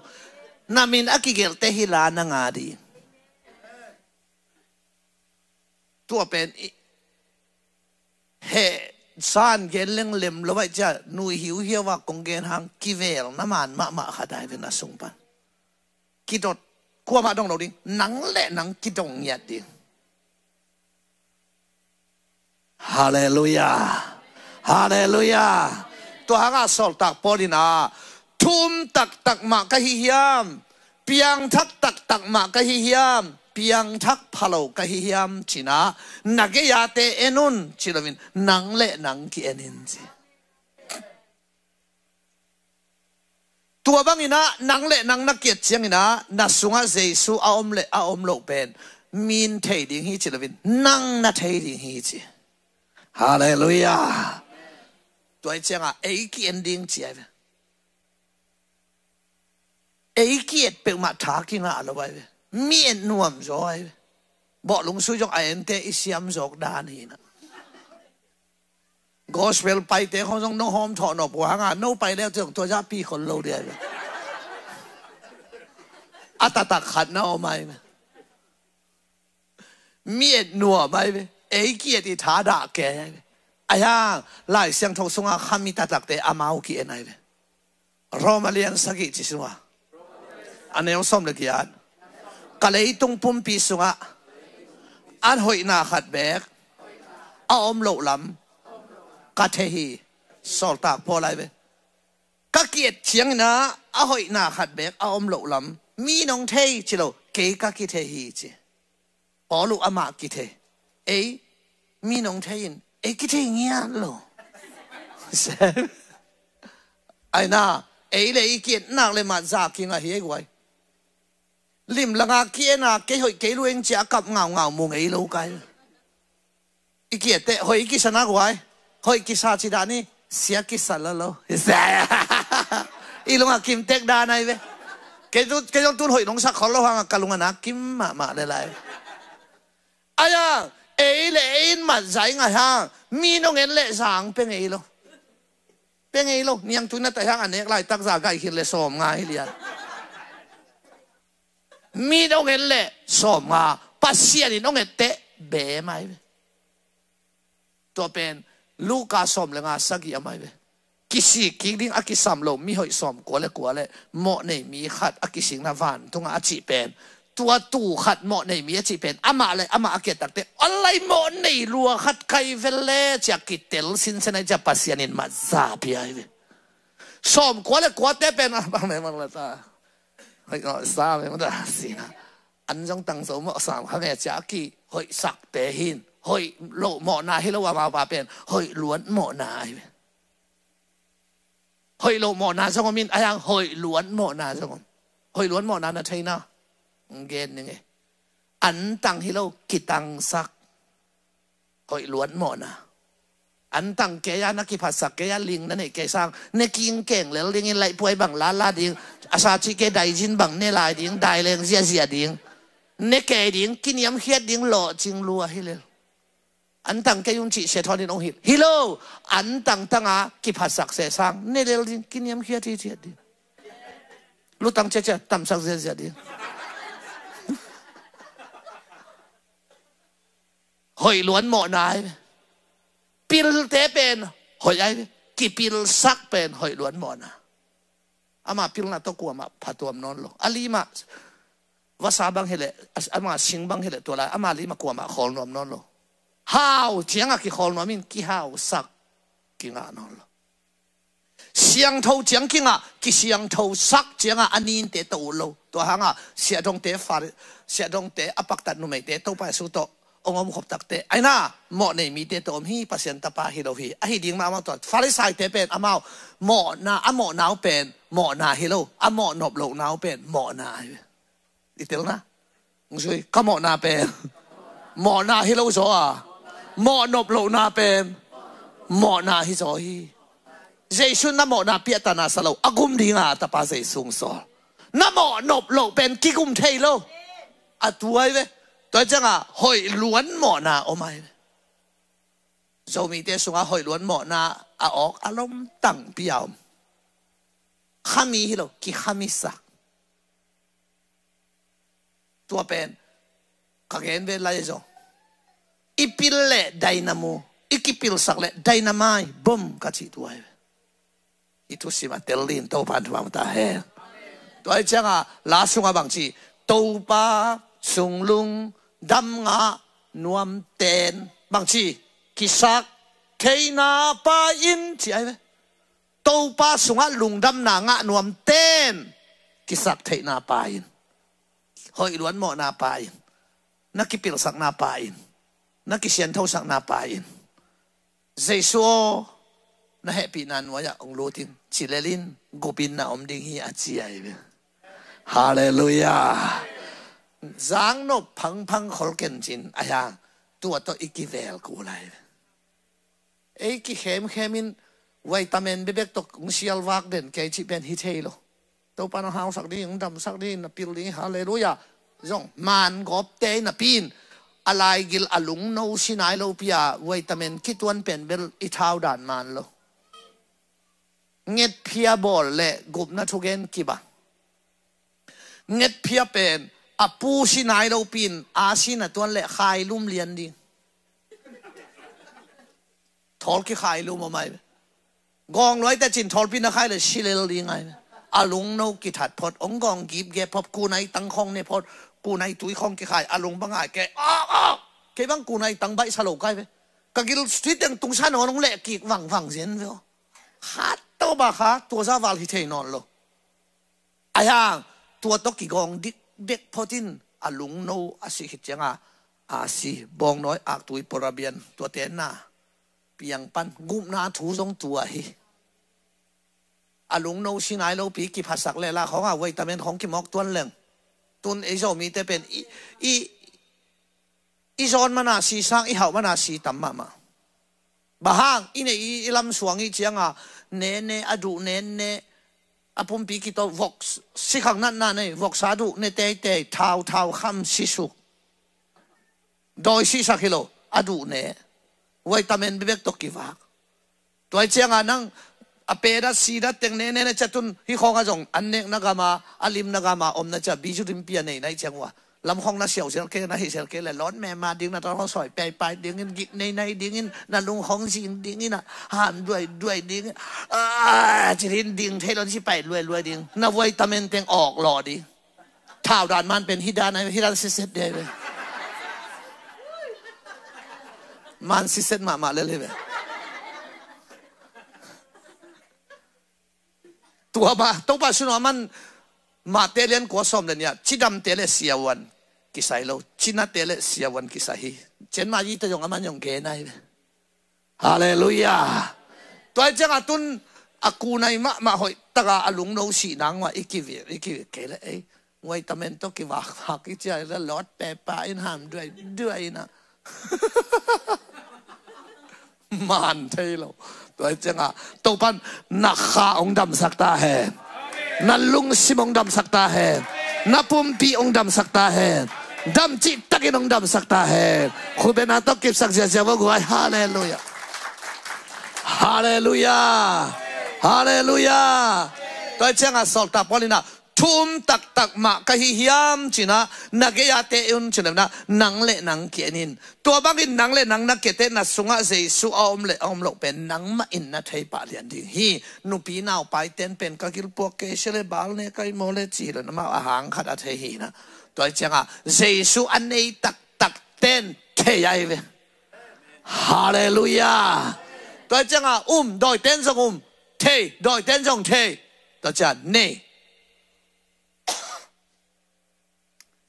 Na min a kigelhte hi la na nga ding. Tua pen i heh san gen leng lem lo baih cia nui hiuhiau a kong gen hang kivel na man mahmah khat ai ve na sung pan. Kidot kuamah dong lo ding, nang le nang kidong ngiat ding. Halleluiah. Halleluiah. Tua hangah sawltak Paul in ah thu um taktak mah ka hi hiam? Piangthak taktak mah ka hi hiam? Piangthak phalo ka hi hiam? Cin ah na gei-ate en un ci loin nang le nang ki-en in ci. Tua bangin ah nang le nang na kiat ciangin ah na sungah Jesu a om le a om loh pen min thei ding hi ci loin nang na thei ding hi ci. Halleluiah. Tua hi ciangah ei ki-en ding ci ai ve. Ei ki-et peuhmah tha kingah lo ai ve. Mi et nuam zaw ai ve. Bawhlung sui zong a ente i siam zawk dan hi na. Gospel paite khong zong nong hawm thawh nop uh hanga no pai leu zong tua zah pi khol lo dia ve. A taktak khat na om ai ve. Mi et nuam ai ve. Ei ki-et i thadah kei ai ve. Ai hang Lai Siangtho sunga khami taktakte amau ki-en ai ve. Roma lian sagih ci sunga a neu sawm le giat. Ka leitung pumpi sungah a hoihna khat beek a om loh lam ka thei hi. Sawltak Paul ai ve. Ka ki-et ciangin ah a hoihna khat beek a om loh lam mi nong thei ci lo, kei ka kithei hi ci. Paul uh amah kithei. Ei mi nong thei in ei kithei ngiat lo. Ai na, ei le i ki-etnak le mat za kingah hi ei guai. Limlanga ki-en a kei hoih kei lueng cia a kap ngaungau mu ngei lo kai. I ki-et teh hoih i kisa na guai. Hoih kisa ci dah ni, sia kisa la lo. I lungah kimtek dan ai ve. Kei tu, kei zong tun hoih nong sak khol lo hangah ka lungah na kim mahmah le lai. Ai hang ei le ei in mat zai ngai hang mi nong en le zang pe ngei lo. Pe ngei lo, niangtui na tai hang a nek laitak za gaihkhin le sawm ngai lian. Mi in ong et leh sawmnga, Pasian in ong etteh bee mai ve. Tua pen Luka sawm le nga sagih a mai ve. Kisik kik ding a kisam lo mihoih sawm kua le kua le mawh nei mi khat a kisikna vantungah a cih pen, tua tuu khat mawh nei mi a cih pen amah le amah a kiat takte, a lai mawh nei lua khat kai vel le cia kitel sinsen ai cia Pasian in mah za pia hi ve. Sawm kua le kuate pen a bang le bang le ta. Hoih ngawh sa me mata sina. An zong tang zo mawh sam kha me cia ki hoih sakte hin. Hoih lo mawhna hi lo amau pa pen hoih luan mawhna ahi ve. Hoih lo mawhna zong om in a yang hoih luan mawhna zong om. Hoih luan mawhna na theina. Gen ning e. An tang hi lo kitangsak. Hoih luan mawhna. An tang kei a na kiphatsak kei a ling na neih kei sang ne king keng lel dingin laihpuai bang lala ding. A sa cih kei daizin bang ne lai ding, daileng ziazia ding. Ne kei ding, kiniamkhiat ding lawhcing lua hi lel. An tang kei un cih sia thawn in ong hilh hi lo. An tang tanga kiphatsak seh sang ne lel ding, kiniamkhiat hi ciat ding. Lutang ciacia tamsak ziazia ding. Hoih luan mawhna ai ve. Pilte pen hoih ai ve. Kipilsak pen hoih luan mawhna. Ama pilna tawh kuamah phatuam nawn lo. A lima vasa bang hileh, ama sing bang hileh tua lai ama lima kuamah khawl nuam nawn lo. Hau cianga kikhawl nuam in kihausak kingah nawn lo. Siangtho ciang kingah, kisiangthosak cianga a ninte tawh ut lo. Tua hanga siahdongte, Fari-, siahdongte a paktat numeite Topa Jesu tawh ong om khop takte aina mawh nei mite tawh om hi, Pasian tapa hi lo hi. Ahi ding mahmah tua Farisaite pen amau mawhna, a mawhna uh pen mawhna hi lo, a mawh nop lohna uh pen mawhna hi. I telna. Ong zui, ka mawhna pen mawhna hi lo zaw a, mawh nop lohna pen mawhna hi zaw hi. Jesu na mawhna piahtana sa lo, a gum dinga tapa Jesu ong sawl. Na mawh nop loh pen kigum thei lo. A tuai ve. Tua cianga hoih luan mawhna om ai ve. Zomite sunga hoih luan mawhna a awk a lom tangpi a om. Khami hi lo, kikhamisak. Tua pen ka gen ve lai zong, i pil le dainamu, i kipilsak le dainamai bom ka cih tua hi ve. I thusim a tel din Topa in thupha ta hen. Tua hi cianga la sunga bang ci, Topa sunglung dam ngah nuam ten bang ci, kisak theihna pa in ci ai ve. Topa sungah lungdamna ngah nuam ten kisak theihna pa in, hoih luan mawhna pa in, na kipilsakna pa in, na kisianthosakna pa in, Jesu aw, na hehpihna nuai-ah ong lut in, ci lel in, gup in na om ding hi a ci ai ve. Halleluiah. Zangnop phangphang khol kencin a hiang, tua tawh i kivel kul ai ve. Ei kikhemkhem in vitamin bebek tawh ong sialvak den kei cih pen hi thei lo. Topa na hausak ding, damsak ding, na pil ding, halleluiah. Zong man gawpte napi in a laigil a lungno si nai lopi a vitamin kituan pen bel i thau dan man lo. Ngetphia bawl le gupna thugen kibang. Ngetphia pen a pu si nai lopi in a si na tuan le khailum lian ding. Thawl kikhailum om ai ve. Gawng luai tecin thawlpi na khai le si lel ding ai ve. A lungno kithat phot, ong gawng gipgep phot, kunai tang khawng ne phot, kunai tui khawng kikhai, a lung bang ai ke, aw, aw, kei bang kunai tang baihsa lo kai ve. Ka gil sui teng tungsa nawn ong leh kik vangvang zen ve aw. Khat tawh ba kha, tua za val hi thei nawn lo. Ahi hang, tua tawh kigawng dikdek phot in, a lungno a si khit cianga, a si, bawngnawi, aktui, porabian, tuate na piang pan, gupna thu zong tua hi. A lungno si nai lopi kiphasak le la khawng a vitamin khawng kimawk tuan leng. Tun ei Zomite pen i, i, i zawn mana si sang i hauh mana si tam mahmah. Bang hang, i neih i, i lamsuang i cianga, ne ne, a duh ne ne, a pumpi kito vok, sikhang natna nei, voksa duh ne teitei, thau thau kham sisuk. Dawi sihsak hi lo, a duh ne. Vitamin bebek tawh kivak. Tua hi cianga nang a pedat sidat teng ne ne ne ciatun hi khawnga zong an nekna gama, a limna gama omna cia bizu rimpi a neihna hi ciang ua. Lamkhong na siau zel kei, na hih zel kei le, lawt mema ding, na tawh sawi paipai dingin, gik nei nei dingin, na lung hong zing dingin, a ham duai duai dingin, a cilin ding thei lon si pai luai luai ding, na vitamin teng awk law ding. Thau dan man pen hi dan, hi dan siset dei ve. Man siset mahmah lel hi ve. Tua ba Topa sunu a man, Mate lian kua sawm le nih ah, cidamte le siavuan kisai lo, cinate le siavuan kisai hi. Cian ma yi te zong a man zong gen ai ve. Halleluiah. Tua hi ciangah tun a kunai mahmah hoih taka a lungno sih nang mah i kivik, i kivik kei le ei. Nguai tamen tawh kivakvak i cia le lawt pepa in ham duai duai in ah. Man thei lo. Tua hi ciangah Topan na kha hong damsak ta hen. Na lungsim hong damsak ta hen. Na pumpi hong damsak ta hen. Dam cihtakin hong damsak ta hen. Khubena tawh kipsak ziazia vo guai. Halleluiah. Halleluiah. Halleluiah. Tua hi ciangah sawltak Paul in ah, thu um taktak mah ka hi hiam cinah, na gei-a te un cinah, nang le nang ki-en in. Tua bangin nang le nang na kiate na sungah Jesu a om le a om loh pen nangmah in na thei pah lian ding hi. Nupi naupai ten pen ka gilpuak kei sia le bal ne kai maw le ci hi lo, namau a hang khat a thei hi na. Tua hi ciangah Jesu a nei taktak ten thei ai ve. Halleluiah. Tua hi ciangah um, dawi ten zong um. Thei, dawi ten zong thei. Tua ciang nei.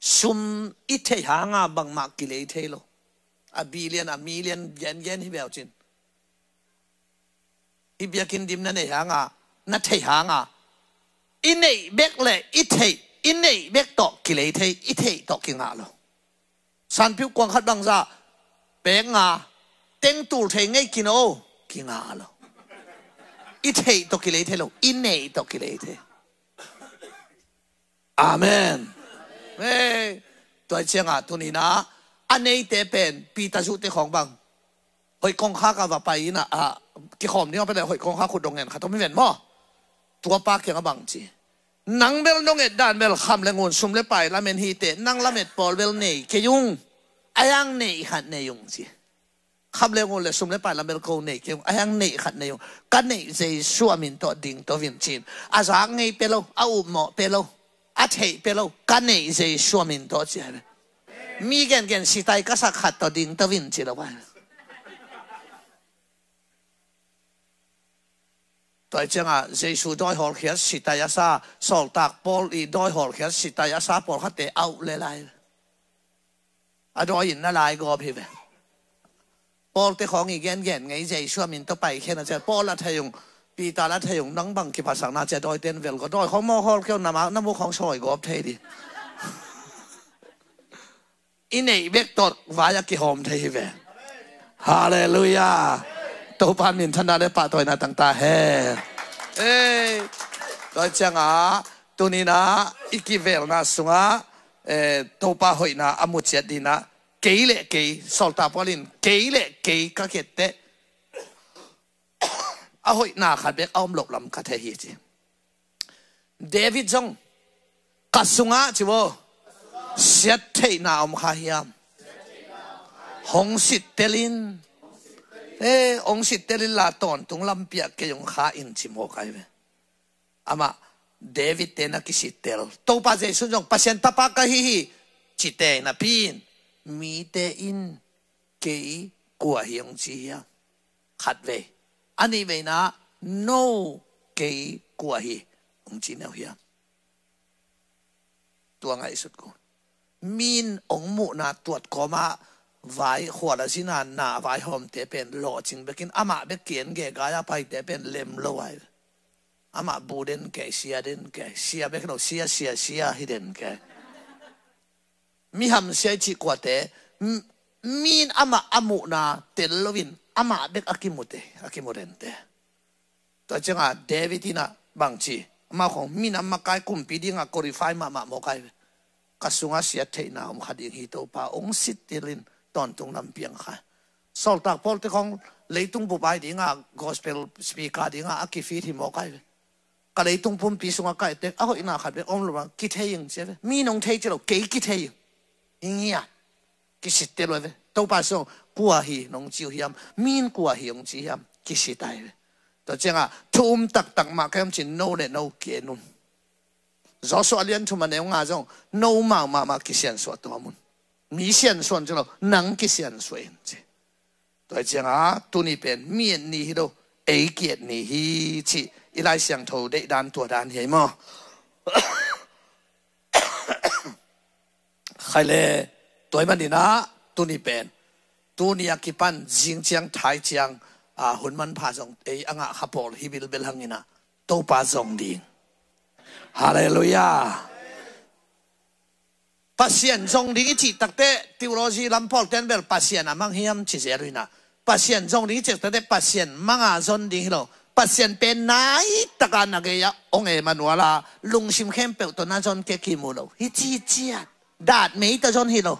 Sum i theih hanga bangmah kilei thei lo. A billion, a million gengen hi beuh cin. I biakinn dim na neih hanga, na theih hanga, i neih bek le i theih, i neih bek tawh kilei thei, i theih tawh kingah lo. Sanpiuh kuang khat bangzah pek nga, teng tul thei ngei kino, kingah lo. I theih tawh kilei thei lo, i neih tawh kilei thei. Amen. Hei, tua hi ciangah tuninah a neite pen Peter zuhte khawng bang hoih kongkhak a va pai inah, a, kikhawm ding a pai le hoih kongkhak khut dong ngen khat om hi ven maw? Tua pa kiangah bang ci, nang bel nong et dan bel kham le ngun sum le pai lamen hi teh, nang lamet pawl bel nei kei ung. A yang neih khat nei ung ci. Kham le ngun le sum le pai lam bel ko nei kei ung, a yang neih khat nei ung. Ka neih Jesu a min tawh ding to vin cin. A zak ngei pe lo, a upmawh pe lo, a theih pe lo, ka neih Jesu a min tawh ci a hi ve. Mi gengen sitai ka sak khat tawh ding to vin ci lo a hi ve. Tua hi ciangah Jesu dawi hawlkhiat sitai a sa, sawltak Paul i dawi hawlkhiat sitai a sa pawlkhatte auh le lai. A dawi in na lai gawp hi ve. Paul te khawng i gengen ngei Jesu a min tawh paikhia na cia, Paul a thei ung, Peter la thei ung, nang bang kiphatsakna cia dawi ten vel ko, dawi khawng mawk hawl keu na ma, na muk khawng sawi gawp thei di. I neih bek tawh vai a kihawm thei hi ve. Halleluiah. Topa minthanna le pahtawina tangta hen. Ei, tua ciangah tuninah i kivelna sungah, eh, Topa hoihna a muciat dinah, kei le kei, sawltak Paul in kei le kei ka kiatteh a hoihna khat bek a om loh lam ka thei hi ci. David zong ka sungah ci vo, siat theihna om kha hiam? Hong sittel in, eh, hong sittel in la tawntung lampiah kei hong kha in ci mawk ai ve. Amah David te na kisittel. Topa Jesu zong Pasian tapa ka hi hi cite napi in mite in kei kua hi hong ci hiam? Khat vei. A nih veina no kei kua hi hong ci neu hiam? Tua ngaihsut ko. Min hong muhna tuat kawmah vai khual a zina na vaihawmte pen lawhcing bekin amah bek ki-en gegai a paite pen lem lo ai. Amah bu den kei, sia den kei, sia bek lo, sia, sia, sia hi den kei. Mi hamsia i cih kuate, m-, min amah a muhna tel loin amah bek a kimute, a kimu dente. Tua ciangah David inah bangci, amau khong minam makai kumpi dingah qualify mahmah mawk ai ve. Ka sungah siat theihna om kha ding hi Topa, hong sittel in tawntung lampiang kha. Sawltak Pawlte khong leitung bup ai dingah gospel speaker dingah a kifit hi mawk ai ve. Ka leitung pumpi sungah ka ettek a hoihna khat bek om lo bang kithei ing cia ve. Mi nong thei ci lo, kei kithei ing. Hi ngiat. Kisit te lua ve. Topa sung, kua hi nong ci uh hiam? Min kua hi nong ci hiam? Kisit ai ve. Tua ciangah thu um taktak mah ka hiam cin no le no kian un. Joshua lian thum a neu nga zong no mau mahmah kisiansuah tuam un. Mi siansuah ci lo, nang kisiansuah in ci. Tua hi ciangah tuni pen mi et ni hi lo, ei kiet ni hi cih i Lai Siangtho deihdan tua dan hi ei maw? Khaile, tua hi maninah tuni pen tuni a kipan zing ciang thai ciang, a, hun manpha zong ei a ngah kha pawl hi bilbel hanginah Topa zong ding. Halleluiah. Pasian zong ding i cih takte theology lam pawlten bel Pasian a mang hiam ci zel uh inah, Pasian zong ding i cih takte Pasian manga zon ding hi lo. Pasian pen nai taka na gei-ah ong Emmanuel a lungsim khempeuh tawh na zon kei kimu lo hi ci ciat. Dat mei ta zon hi lo.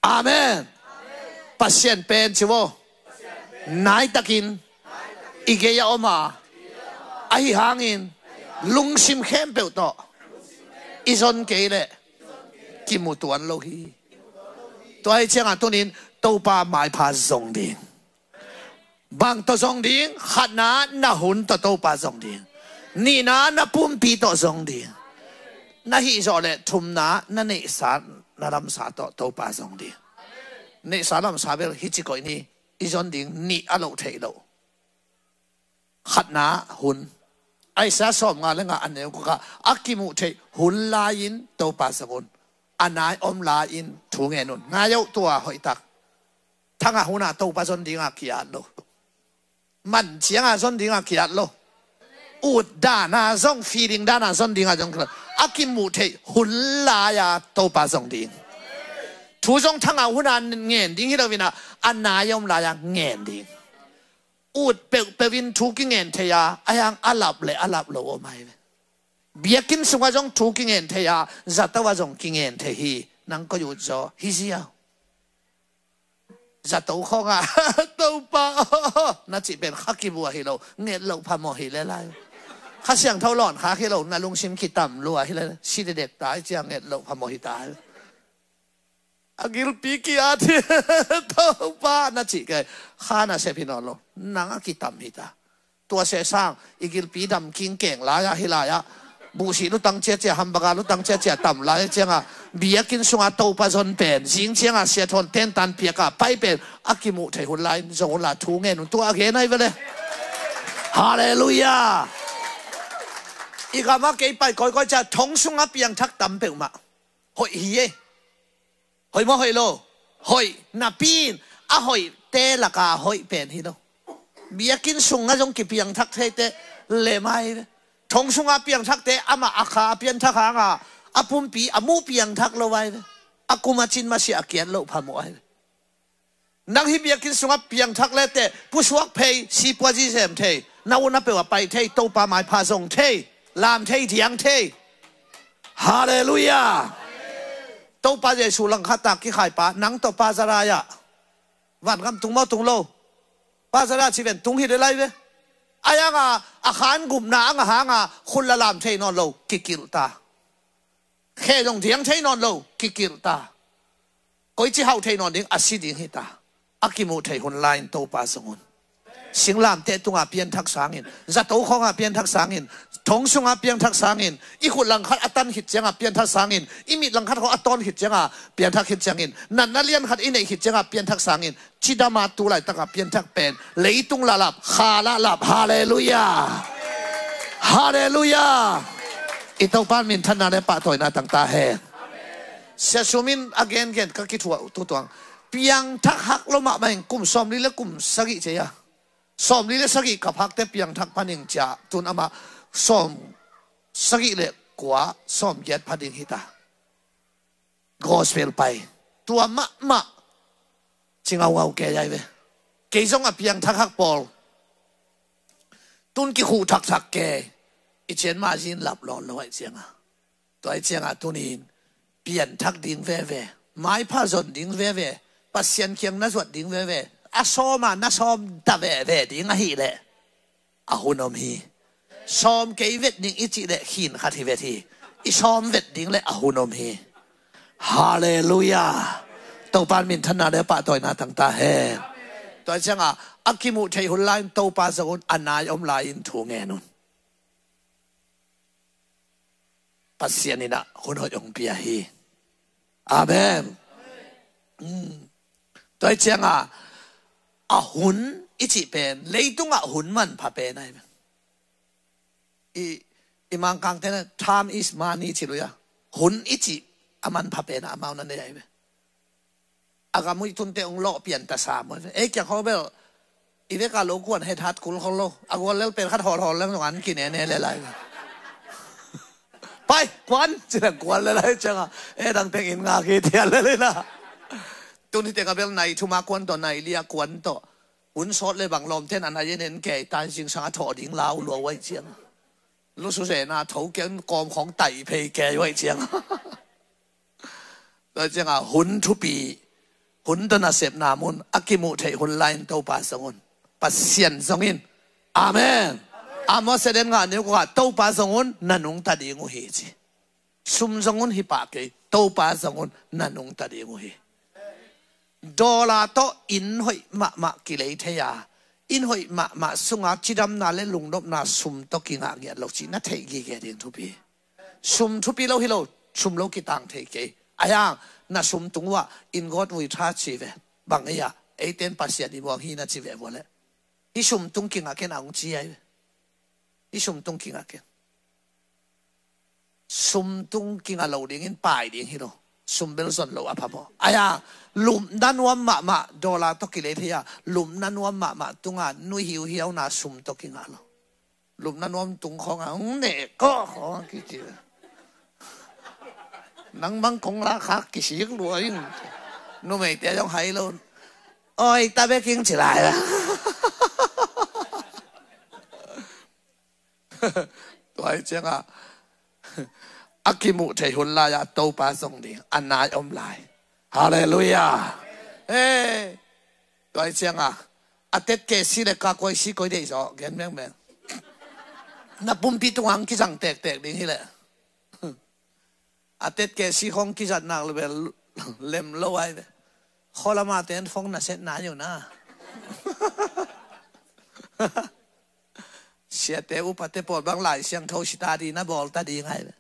Amen. Pasian pen ci vo, naitakin i gei a om a, ahi hangin lungsim khempeuh tawh i zon kei leh kimu tuan lo hi. Tua hi ciangah tunin Topa maipha zong ding. Bang tawh zong ding? Khatna na hun tawh Topa zong ding. Nihna na pumpi tawh zong ding. Na hih zawh leh thumna na neihsa na lamsa tawh Topa zong ding. Neihsa lamsa bel hi ci koih ni, i zon ding nih a loh theih loh. Khatna hun. Isaiah sawmnga le nga a neu gukah a kimuh theih hun lai-in Topa zong un. A nai om lai-in thu ngen un. Ngai uh tua hoihtak. Thangah hunah Topa zon dingah ki-at lo. Man ciangah zon dingah ki-at lo. Ut danah zong, feeling danah zon dingah zong ki-at lo. A kimuh theih hun lai-a Topa zong ding. Thu zong thangah hunah ngen ding hi lo inah, a nai om lai-a ngen ding. Ut peuhpeuh in thu kingen thei a, a hiang a lap le a lap lo om ai ve. Biakinn sungah zong thu kingen thei a, zato ah zong kingen thei hi. Nang koi ut zaw hi ziau. Zato khawngah Topa aw na cih pen kha kibuah hi lo, nget loh phamawh hi le lai. Kha Siangtho lawn khak hi lo, na lungsim kitam lua hi le, si dedek ta hi ciang nget loh phamawh hi ta hi. A gilpi ki-at hi. Topa na cih kei, kha na sep hi nawn lo, nang a kitam hi ta. Tua seh sang i gilpi dam kingkeng lai-ah hi lai-ah buhsih lutang ciacia, hambaga lutang ciacia tam lai ciangah biakinn sungah Topa zon pen zing ciangah siathawn tentan piakah pai pen a kimuh theih hun lai-in zong hun lai thu ngen un tua a gen ai vele. Halleluiah. I gamah kei pai kawikawi ciah thong sungah piangthak tam peuhmah hoih hi e. Hoih maw hoih lo? Hoih. Napi in a hoihte laka hoih pen hi lo. Biakinn sungah zong kipiangthak theite lem ai ve. Thong sungah piangthakte amah a kha a pianthak hanga a pumpi a muh piangthak lo ai ve. A kum a cin masiah a kiat loh phamawh ai ve. Nang hih biakinn sungah piangthak leteh pusuak phei, sipuazi sem thei, na u na peuh a pai thei, Topa maipha zong thei, lam thei, diang thei. Halleluiah. Topa Jesu langkhat tak kikhaipa nang tawh pa Zara ah vangam tung maw tung lo? Pa Zara ci ven tung hi le lai ve. A hianga a khan gupna a ngah hanga khut la lam thei nawn lo, kikilh ta. Khe zong diang thei nawn lo, kikilh ta. Koici hauh thei nawn ding, a si ding hi ta. A kimuh theih hun lai-in Topa zong un. Singlamteh tungah pianthak sangin, zato khawngah pianthak sangin, thong sungah pianthak sangin, i khut langkhat a tan khit ciangah pianthak sangin, i mit langkhat khawng a tawn khit ciangah pianthak khit ciangin, natna lian khat i neih khit ciangah pianthak sangin, cidama tu laitakah pianthak pen leitung lahlap, kha lahlap. Halleluiah. Halleluiah. I Topa minthanna le pahtawina tang ta hen. Sia Sum in a gengen ka kithuah tutuang, piangthak hak lo mahmah in kum sawmli le kum sagih cia, sawmli le sagih ka phakte piangthak pha ning cia, tun amah sawm sagih le kua, sawmgiat pha ding hi ta. Gospel pai tua mahmah ci ngaungau kei ai ve. Kei zong a piangthak hak pawl tun kikhuh thakthak kei. I cian mah zin lap lawn lo aih cianga, tua aih cianga tunin pianthak ding veve, maipha zon ding veve, Pasian kiang na zuat ding veve, a sawma na sawm ta veve ding ahileh a hun om hi. Sawm kei vet ning i cih leh khin khat hi vet hi. I sawm vet ding le a hun om hi. Halleluiah. Topa in minthanna le pahtawina tang ta hen. Tua ciangah a kimuh theih hun lai-in Topa zong un, a nai om lai-in thu ngen un. Pasian in ah hun hoih hong pia hi. Amen. Mm. Tua hi ciangah a hun i cih pen leitungah hun manpha pen ahi. I, i Mangkangte na time is money ci lui a. Hun i cih a manpha pen a amau na nei ahi ve. A gam uh i tunte hong lawh pian ta sam uh ve. Ei kiang khawng bel i vekah lo kuan het hat kul khol lo. A gual lel pen khat hawlhawl leng zong an kinene le lai. Pai kuan ci leng kuan le lai ciangah e dang teng in ngak hi thian le lai la. Tuni tengah bel nai thuma kuan tawh nai lia kuan tawh hun sawt le bang lawmten a nai en en kei tai zingsang a thawh ding lau lua uai ciang. Lusu zena tho kian kawm khawng tai phei kei uai ciang. Tua ciangah hun thupi, hun tawh nasepna mun a kimuh theih hun lai-in Topa zong un, Pasian zong in. Amen. Amos a den nga neu kua Topa zong un na nungta ding uh hi ci. Sum zong un hi pah kei, Topa zong un na nungta ding uh hi. Dollar tawh inn hoih mahmah kilei thei a, inn hoih mahmah sunga cidamna le lungnopna sum tawh kingah ngiat lo cih na theih gige ding thupi. Sum thupi lo hi lo, sum lo kitang thei kei. Ahi hang na sum tung uah inn gawt vui tha ci ve. Bang ei a, eiten Pasian i muang hi na ci ve vua leh. Hi sum tung kingah ken a hong ci ahi ve. Hi sum tung kingah ken. Sum tung kingah lo dingin pai ding hi lo. Sum bel zon lo a phamawh. Ahi a, lupna nuam mahmah, dollar tawh kilei thei a, lupna nuam mahmah tunga nui hiuhiauna sum tawh kingah lo. Lupna nuam tung khawng a hong neh kawh khawng a kici. Nang bang kong la khak kisik lua in. Numeite zong hai lo. Oi, ta beking ci lai la. Tua hi ciangah a kimuh theih hun lai-ah Topa zong ding a nai om lai. Halleluiah. Hey. Tua hi ciangah a tetkesi le kakuaisi koi deih zaw gen mengmeng. Na pumpi tungah ang kizang tektek ding hileh. A tetkesi khong kizat nak le bel lem lo ai ve. Kholama ten phong na set na yo na. Siate upate pawl bang Lai Siangtho sita di na bawl ta ding ai ve.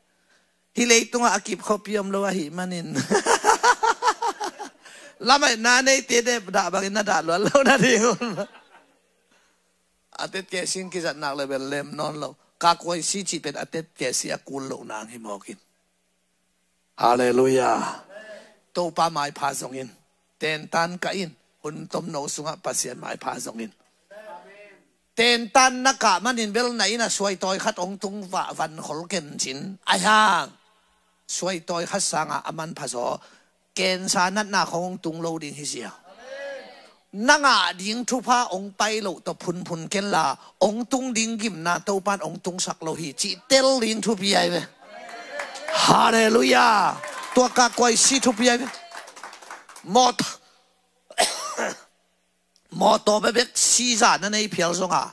Hi leitungah a kip khuapi om lo ahi manin. Lamai na neite dep dah bangin na dah luat lo na ding un. A tetkesi in kizat nak le bel lem nawn lo. Kakuaisi cih pen a tetkesi a kul loh nang hi mawkin. Halleluiah. Topa maipha zongin. Tentan kah in. Hun tomno sungah Pasian maipha zongin. Tentan na kah manin bel na inn ah suaitawi khat hong tung vah van khol kencin. Ahi hang suaitawi khat sangah a manpha zaw. Kensa natna khong hong tung lo ding hi zia. Na ngah ding thupha hong pai loh tawh phunphun kenla hong tung ding gimna Topan hong tungsak lo hi cih tel ding thupi ai ve. Halleluiah. Tua kakuaisi thupi ai ve. Mawt Mawtaw bebek siza na nei phial zonga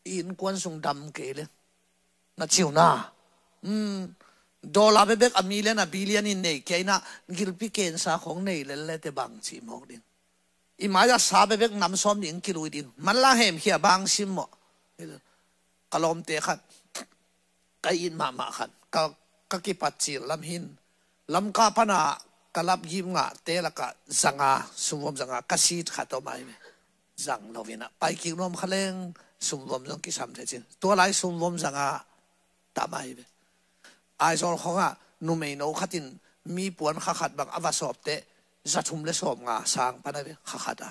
innkuan sung dam kei le na ciuna. Dollar bebek a million a billion in nei kei na gilpi kensa khong nei lel le te bang cih mawk ding. I mai-ah sa bebek nam sawm ding kilui ding manlang hemkhia bang sim mawh. Ka lawmte khat ka it mahmah khat ka, ka kipat cil lam hin Lamka pana ka lap gim ngahte lakah zanga sumvom zanga ka sit khat om ai ve. Zang lovinah paikik nuam khaleng sumvom zong kisam thei cin tua lai sumvom zanga tam ai ve. Aizawl khongah numeino khatin mi puan kha khat bang a va sawpte zathum le sawm nga sang pan ai ve kha khat a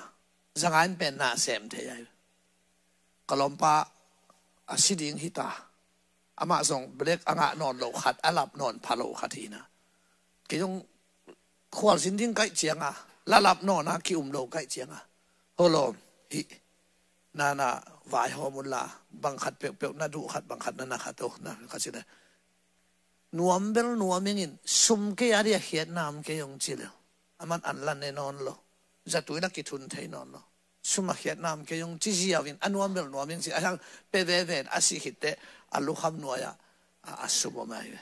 zanga in pen na sem thei ai ve. Ka lawmpa a si ding hita. Amah zong black a ngah nawn lo khat a lap nawn pha lo khat hina. Kei zong khualzin ding kaih cianga la lap nawna ki-um lo kaih cianga holawm hih nana vaihawm unla bang khat peuhpeuh na duh khat bang khat na na khat oh na khat cina. Nuam bel nuam ingin sum kei a dia khiatna om kei hong ci leu. Aman an lan e nawn lo. Zatui la kithun thei nawn lo. Sum a khiatna om kei hong ci ziau in a nuam bel nuam ing ci a hiang pe veve in a sih khitte a lukham nuai-ah a, a sum om ahi ve.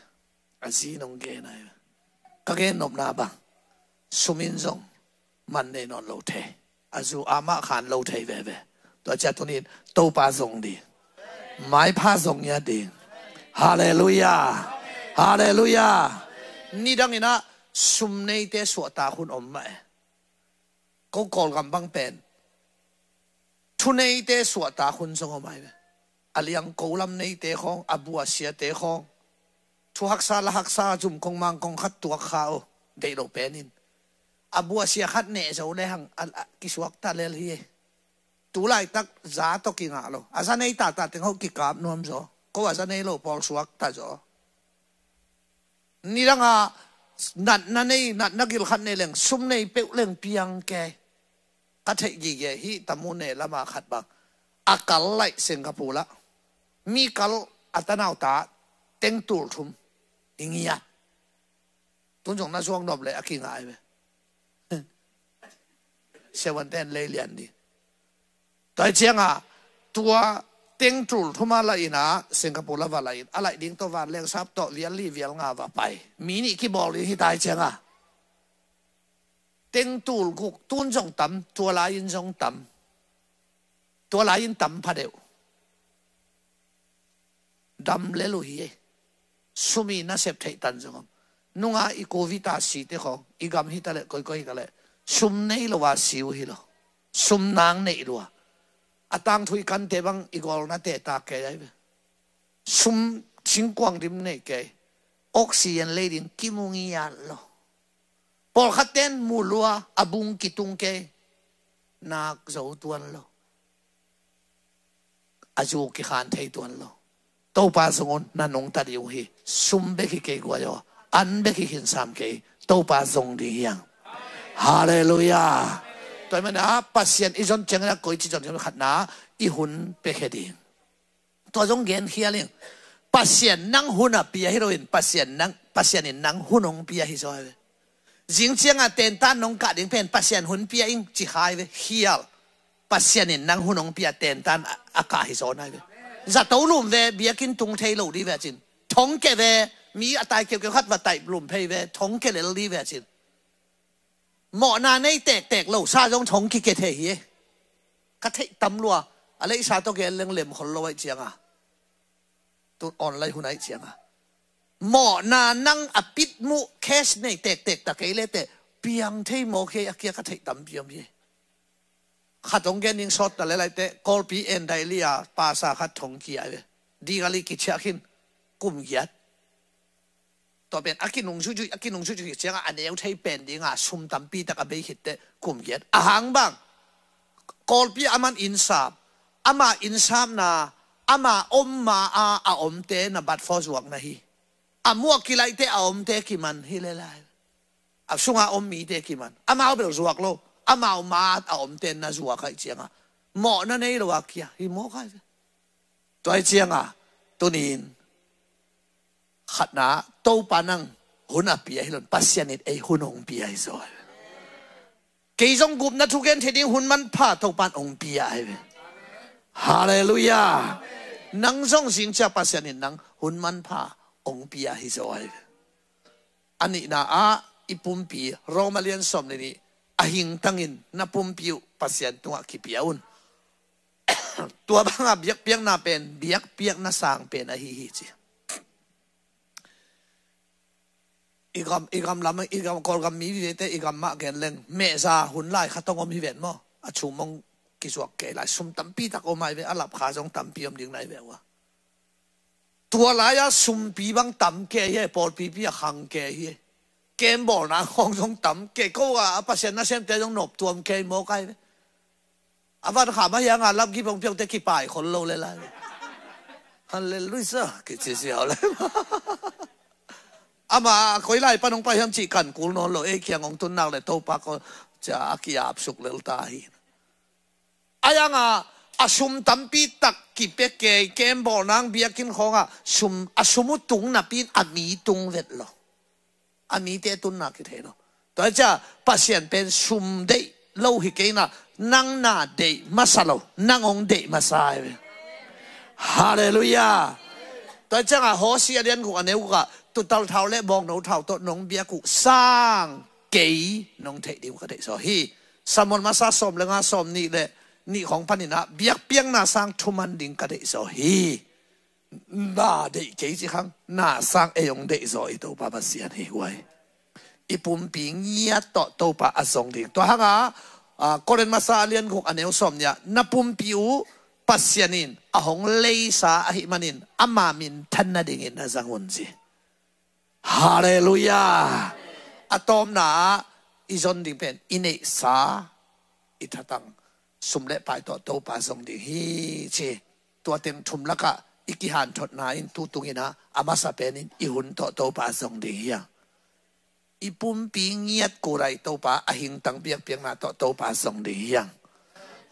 A zi nong gen ahi ve. Ka gen nopna bang, sum in zong man nei nawn lo thei. A zu amah khan lo thei veve. Tua ciah tunin Topa zong ding, maipha zong ngiat ding. Halleluiah. Halleluiah. Nidang inah sum neite suahtak hun om mah e. Ko Kawlgam bang pen thuneite suahtak hun zong om ahi ve. A liangko lam neite khawng, a buasiate khawng, thu haksa la haksa, zum kong mang kong khat tuak kha uh, deih lo penin. A buasia khat neh zo le hang a, a, kisuakta lel hi. Tu laitak za tawh kingah lo. A za nei tata teng ho kikap nuam zaw. Ko a za nei lo pawl suakta zaw. Nidanga natna nei, natna gilkhat nei leng, sum nei peuh leng piang kei. Ka theih gige hi, tamu ne lama khat bang. A kal laih Singapore lah. Mi kal a tanau ta teng tul thum. I ngiat. Tun zong na zuak nop le a kingai ve. Seven ten lei lian di. Tua hi cianga, tua teng tul thuma la ina, Singapore la va la in, a laih ding tawh van leng sap tawh vial li vial nga va pai. Mi nih kibawl ding hi ta hi cianga. Teng tul guk tun zong tam, tua lai in zong tam. Tua lai in tam pha deuh. Dam lel uh hi ei. Sum i nasep theih tan zong om. Nunga i covid a site khawng, i gam hi ta leh, koikoi hi ta leh, sum nei lo a si uh hi lo. Sum nang neih lua. A tangthu i kante bang i gawlnate ta kei ai ve. Sum singkuang dim nei kei. Oxygen lei ding kimu ngiat lo. Pawlkhat ten mu lua, a bung kitung kei. Nak zo tuan lo. A zu kikhan thei tuan lo. Topa zong un na nungta ding uh hi. Sum bek hi kei guai aw. An bek hi khinsam kei. Topa zong ding hiang. Halleluiah. Tua hi mana Pasian i zon ciangin a koici zon ciangin khatna i hun pekhe ding. Tua zong gen khial in. Pasian nang hun a pia hi loin Pasian nang, Pasian in nang hun hong pia hi zaw hi ve. Zing cianga tentan nong kah ding pen Pasian hun pia ing ci khai ve, khial. Pasian in nang hun hong pia tentan a, a kah hi zawn ai ve. Zato lum ve, biakinn tung thei lo di ve cin. Thong ke ve, mi a tai keukeu khat va taih lum phei ve, thong ke lel di ve cin. Mawhna nei tektek lo sa zong thong kike thei hi e. Ka theih tam lua, a leisa tawh gen leng lem khol lo ai cianga. Tun online hun ai cianga. Mawhna nang a pit muh cash nei tektek ta kei lete piang thei mawk hi a kia ka theih tampi om hi. Khat hong gen ning sawt ta lelaite Kawlpi en daily a pasa khat thong kia ve. Digali kichiah khin kum giat. Tua pen a kinung zuizui, a kinung zuizui cianga a neu thei pen dinga sum tampi tak a bei khitte kum giat. A hang bang Kawlpi a man innsap, ama innsapna, ama om ma a, a omte na bat fo zuakna hi. A muak kilaihte a omte kiman hi lelai. A sunga om mite kiman. Amau bel zuak lo. Amau maat a omte na zuak aih cianga mawhna nei lo a kia hi mawk ai ve. Tua aih cianga tunin khatna Topa nang hun a pia hi lon Pasian in ei hun hong pia hi zaw ai ve. Kei zong gupna thugen thei ding hun manpha Topan hong pia ai ve. Halleluiah. Nang zong zingcia Pasian in nang hun manpha hong pia hi zaw ai ve. A nihna ah i pumpi Roma lian sawm le nih a hingtangin na pumpi uh Pasian tungah kipia un. Tua banga biakpiakna pen biakpiakna sang pen ahi hi ci. I gam, i gam lam, i gam Kawlgam mi vivete i gam mah gen leng mehza hun lai khat hong om hi ven maw? A chumong kisuak kei lai sum tampi tak om ai ve, a lapkha zong tampi om ding nai ve uh a. Tua lai-a sumpi bang tam kei hi, pawlpipi a khang kei hi. Kembawlna khawng zong tam kei ko a, a Pasian nasemte zong noptuam kei mawk ai ve. A van kham a hianga lamgip hong piangte kipai khol lo le lai. Halleluiah kici siau le. Ama koi lai pan hong pai hiam cih kan kul nawn lo, ei kiang hong tun nak le Topa ko cia a kiap suk lel ta hi. A yanga a sum tampi tak kipia kei, kembawlnang biakinn khawnga sum, a sum uh tung napi in a mi tung vet lo. A mite tunna kithei lo. Tua cia Pasian pen sum deih lo hi keina, nang na deih masa lo, nang hong deih masa ai ve. Halleluiah. Tua ciangah Hosea lian guk a neu gukah tuutal thau le bawngno thau tawh nong biak uh sang kei nong theih ding uh ka deihzaw hi. Samuel masa sawm le nga sawm nih le nih khawng paninah biakpiakna sang thuman ding ka deihzaw hi. Na deih kei ci khang, na sang ei hong deihzaw i Topa Pasian hi guai. I pumpi ngiat tawh Topa a zong ding. Tua hanga Korin masa a lian guk a neu sawm nih ah na pumpi uh Pasian in a hong leisa ahih manin ama minthan nadingin na zang un ci. Halleluiah. A tawpna ah i zon ding pen i neihsa, i thatang, sum le pai tawh Topa zong ding hi ci. Tua teng thum lakah i kihanthotna in tutunginah a masa penin i hun tawh Topa zong ding hi hang. I pumpi ngiat kurai Topa a hingtang biakpiakna tawh Topa zong ding hi hang.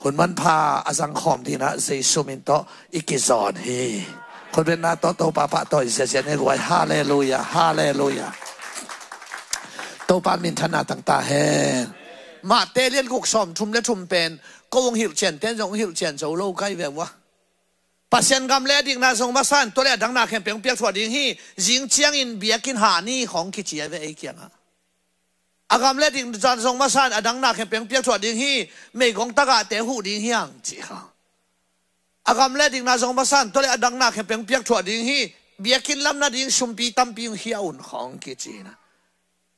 Hun manpha a zangkhawm dinah Jesu min tawh i kizawn hi. Khutbetna tawh Topa pah tawi ziazia ne guai. Halleluiah, halleluiah. Topa minthanna tangta hen. Mahte lian guk sawm thum le thum pen ko hong hilhcian ten zong hong hilhcian zo lo kai ve uh a. Pasian gam le a dikna zong masa in tua le a dangna khempeuh hong piakthuah ding hi. Zing ciangin biakinn hah ni khawng kici a ve ei kiangah. A gam le dikna zong masa in a dangna khempeuh hong piakthuah ding hi. Meigong tagahte huh ding hi hang ci kha. A gam le dikna zong masa in tua le a dangna khempeuh hong piakthuah ding hi. Biakinn lam nading sumpi tampi hong khia un khawng kici na.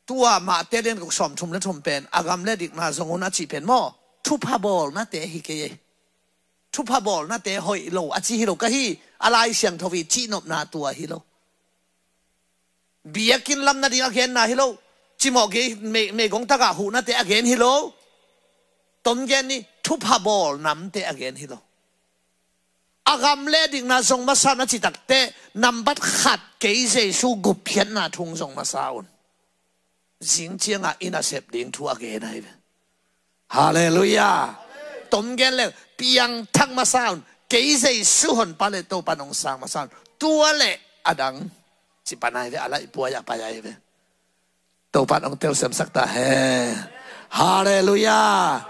Tua Mahte lian guk sawm thum le thum pen a gam le dikna zong un a cih pen maw? Thupha bawlnate hi kei ei. Thupha bawlnate hoih lo a ci hi lo ka hi. A Lai Siangtho i cihnopna tua hi lo. Biakinn lam nading a genna hi lo. Cimawh gei me- meigong tagah huhnate a gen hi lo. Tom gen ni, thupha bawl namte a gen hi lo. A gam le dikna zong masa na citakte nambat khat kei Jesu gupkhiatna thu zong masa un. Zing ciangah i nasep ding thu a gen ahi ve. Halleluiah. Tom gen le piangthak masa un. Kei Jesu honpa le Topa nong sang masa un. Tua le a dang ci pan ahi ve, a laih puai a pai ahi ve. Topa in hong telsiamsak ta hen. Halleluiah.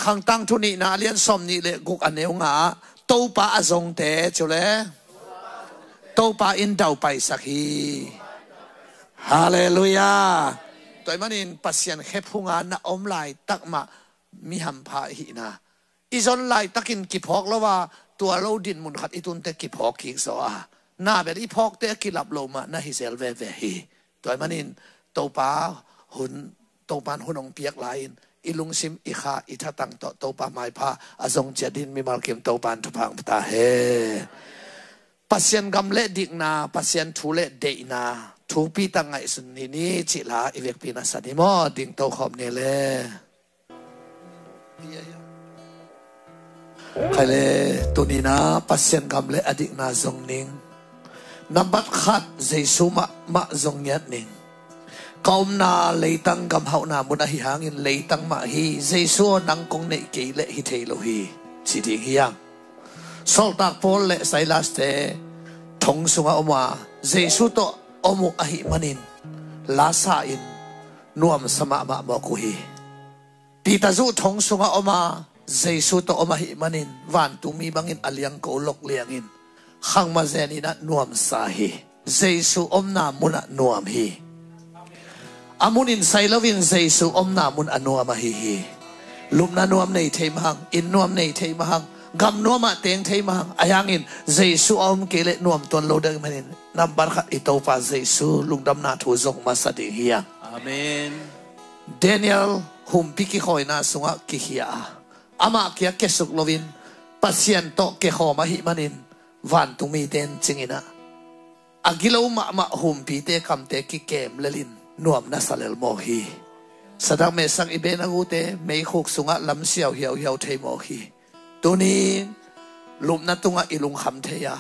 Khangtang thu nihna a lian sawm nih le guk a neu nga ah Topa a zongte cu le Topa in daupaisak hi. Halleluiah. Tua ahih manin Pasian khephunga na om laitak mah mi hampha ihihna. I zon laitakin kiphawk lo a, tua lo dinmun khat i tunte kiphawk kik zaw a, na bel i phawkte a kilap lo mah na hi zel veve hi. Tua ahih manin Topa hun, Topa in hun hong piak lai-in i lungsim, i kha, i thatang tawh Topa maipha a zong ciat dingin mimal kim Topa in thupha hong pia ta hen. Pasian gam le dikna, Pasian thu le deihna thupi tak ngaihsun ni ni cih la i vekpi na sa ni maw? Ding tokhawm ni le. Khai le, tuni-in ah Pasian gam le a dikna zong ning. Nambat khat, Jesu mahmah zong ngiat ning. Ka omna leitang gam hauhna mun ahi hangin leitang mah hi. Jesu aw, nang kong neih kei leh hi thei lo hi, ci ding hi hang. Sawltak Paul le Silas-te thong sungah om a, Jesu tawh om uh ahih manin lasa in nuamsa mahmah mawk uh hi. Peter zong thong sungah om a, Jesu tawh om ahih manin vantungmi bangin a liangko lok liangin khangmah zenin ah nuamsa hi. Jesu omna munah nuam hi. A munin sai loin Jesu omna mun a nuam ahi hi. Lupna nuam nei thei mah hang, inn nuam nei thei mah hang, gam nuamah teng thei mah hang, ahi hangin Jesu a om kei leh nuam tuan lo ding ahih manin nambat khat i Topa Jesu lungdamna thu zong masa ding hi hang. Amen. Daniel humpi kikhawina sungah kikhia a, amah kia kiasuk loin Pasian tawh kikhawm ahih manin vantungmite in cingin ah, a gilo mahmah humpite kamte kikem lelin nuam na sa lel mawk hi. Sadrak, Mesak, Abednego-te meikhuk sungah lamsiau hiauhiau thei mawk hi. Tuni-in lupna tungah i lungkham thei a,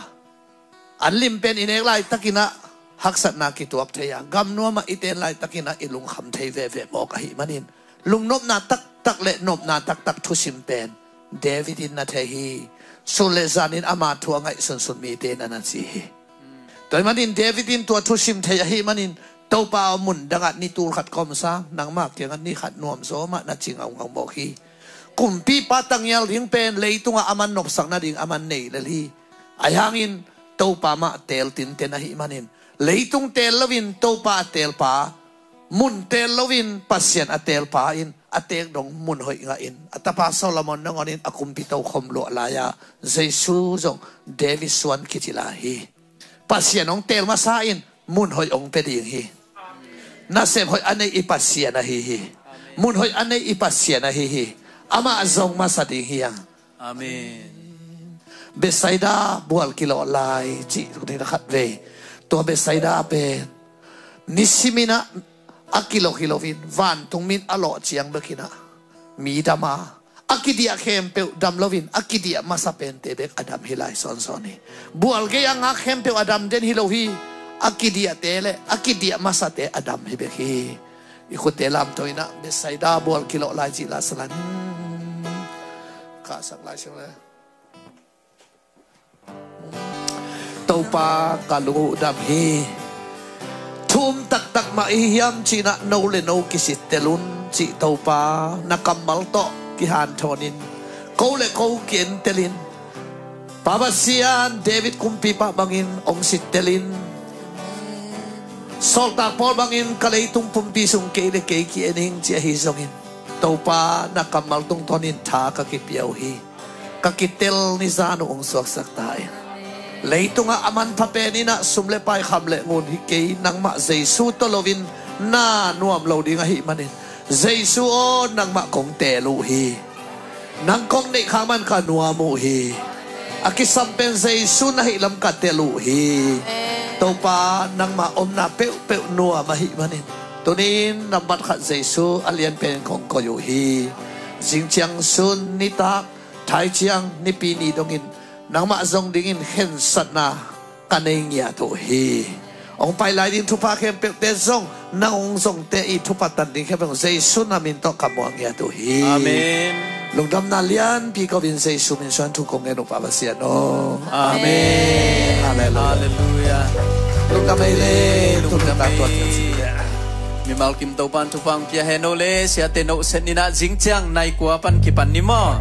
an limpen i nek laitakin ah haksatna kituak thei a, gam nuamah i ten laitakin ah i lungkham thei veve mawk ahih manin lungnopna taktak le nopna taktak thusim pen David in na thei hi. Sun le zanin ama thu a ngaihsunsun mite in a na ci hi. Tua ahih manin David in tua thusim thei ahih manin, Topa aw, mun dangah ni tul khat ka om sa, nangma kiangah ni khat nuamzaw mah, na ci ngaungau mawk hi. Kumpipa tangial ding pen leitungah aman nopsak nading aman nei lel hi. Ahi hangin Topa mah teel tinten ahih manin, leitung teel loin Topa a teelpa, mun teel loin Pasian a teelpa in a teek dong mun hoih ngahin a tapa Solomon nangawn in a kumpi tokhom luah lai-ah Jesu zong David suan kici lai hi. Pasian hong teel masa in mun hoih hong pia ding hi. Nasep hoih a nei i Pasian ahi hi. Mun hoih a nei i Pasian ahi hi. Amah zong masa ding hi hang. Amen. Bethsaida bual kilawh lai cih tung ni na khat vei. Tua Bethsaida pen nisimin ah a kilawh hi loin vantung min a lawh ciang bekin ah mi dam a, a kidiah khempeuh dam loin a kidiah masa pente bek a dam hi lai sawnsawn hi. Bual gei a ngak khempeuh a dam den hi lo hi. A kidiahte le a kidiah masate a dam hi bek hi. I khutte lamto in ah Bethsaida bual kilawh lai cih la sa lai. Hmm. Kahsak lai siang le. Topa, ka lung uh dam hi. Thu um taktak mah i hi hiam cih in ah no le no kisittel un cih Topa, na kammal tawh kihanthawn in, ko le ko ki-entel in, Pa Pasian, David kumpipa bangin hong sittel in, sawltak Paul bangin ka leitung pumpi sung kei le kei ki-en ing ci ahi zongin, Topa, na kammal tungtawnin tha ka kipia uh hi. Ka kitel ni zan uh hong suaksak ta in. Leitungah a manpha pen in ah sum le pai, kham le ngun hi kei, nangmah Jesu tawh loin na nuam lo ding ahih manin, Jesu aw, nangmah kong teel uh hi. Nang kong neih khak man ka nuam uh hi. A kisam pen Jesu na hihlam ka tel uh hi. Topa, nangmah omna peuhpeuh nuam ahih manin, tuni-in nambat khat Jesu a lianpen kong koih uh hi. Zingciang sun nitak, thai ciang nipi ni dongin nangmah zong dingin khensatna ka nei ngiat uh hi. Hong pai lai ding thupha khempeuhte zong, nang hong zongte i thupha tan ding khempeuh Jesu na min tawh ka muak ngiat uh hi. Amen. Lungdamna lianpi ko-in Jesu min suang thu kong ngen uh, Pa Pasian aw. Amen. Halleluia. Halleluia. Lungdam ei le, lungdam ei. Mimal kim Topa'n thupha hong pia hen aw le, siate no sen in ah zingciang nai kua pan kipan ni maw?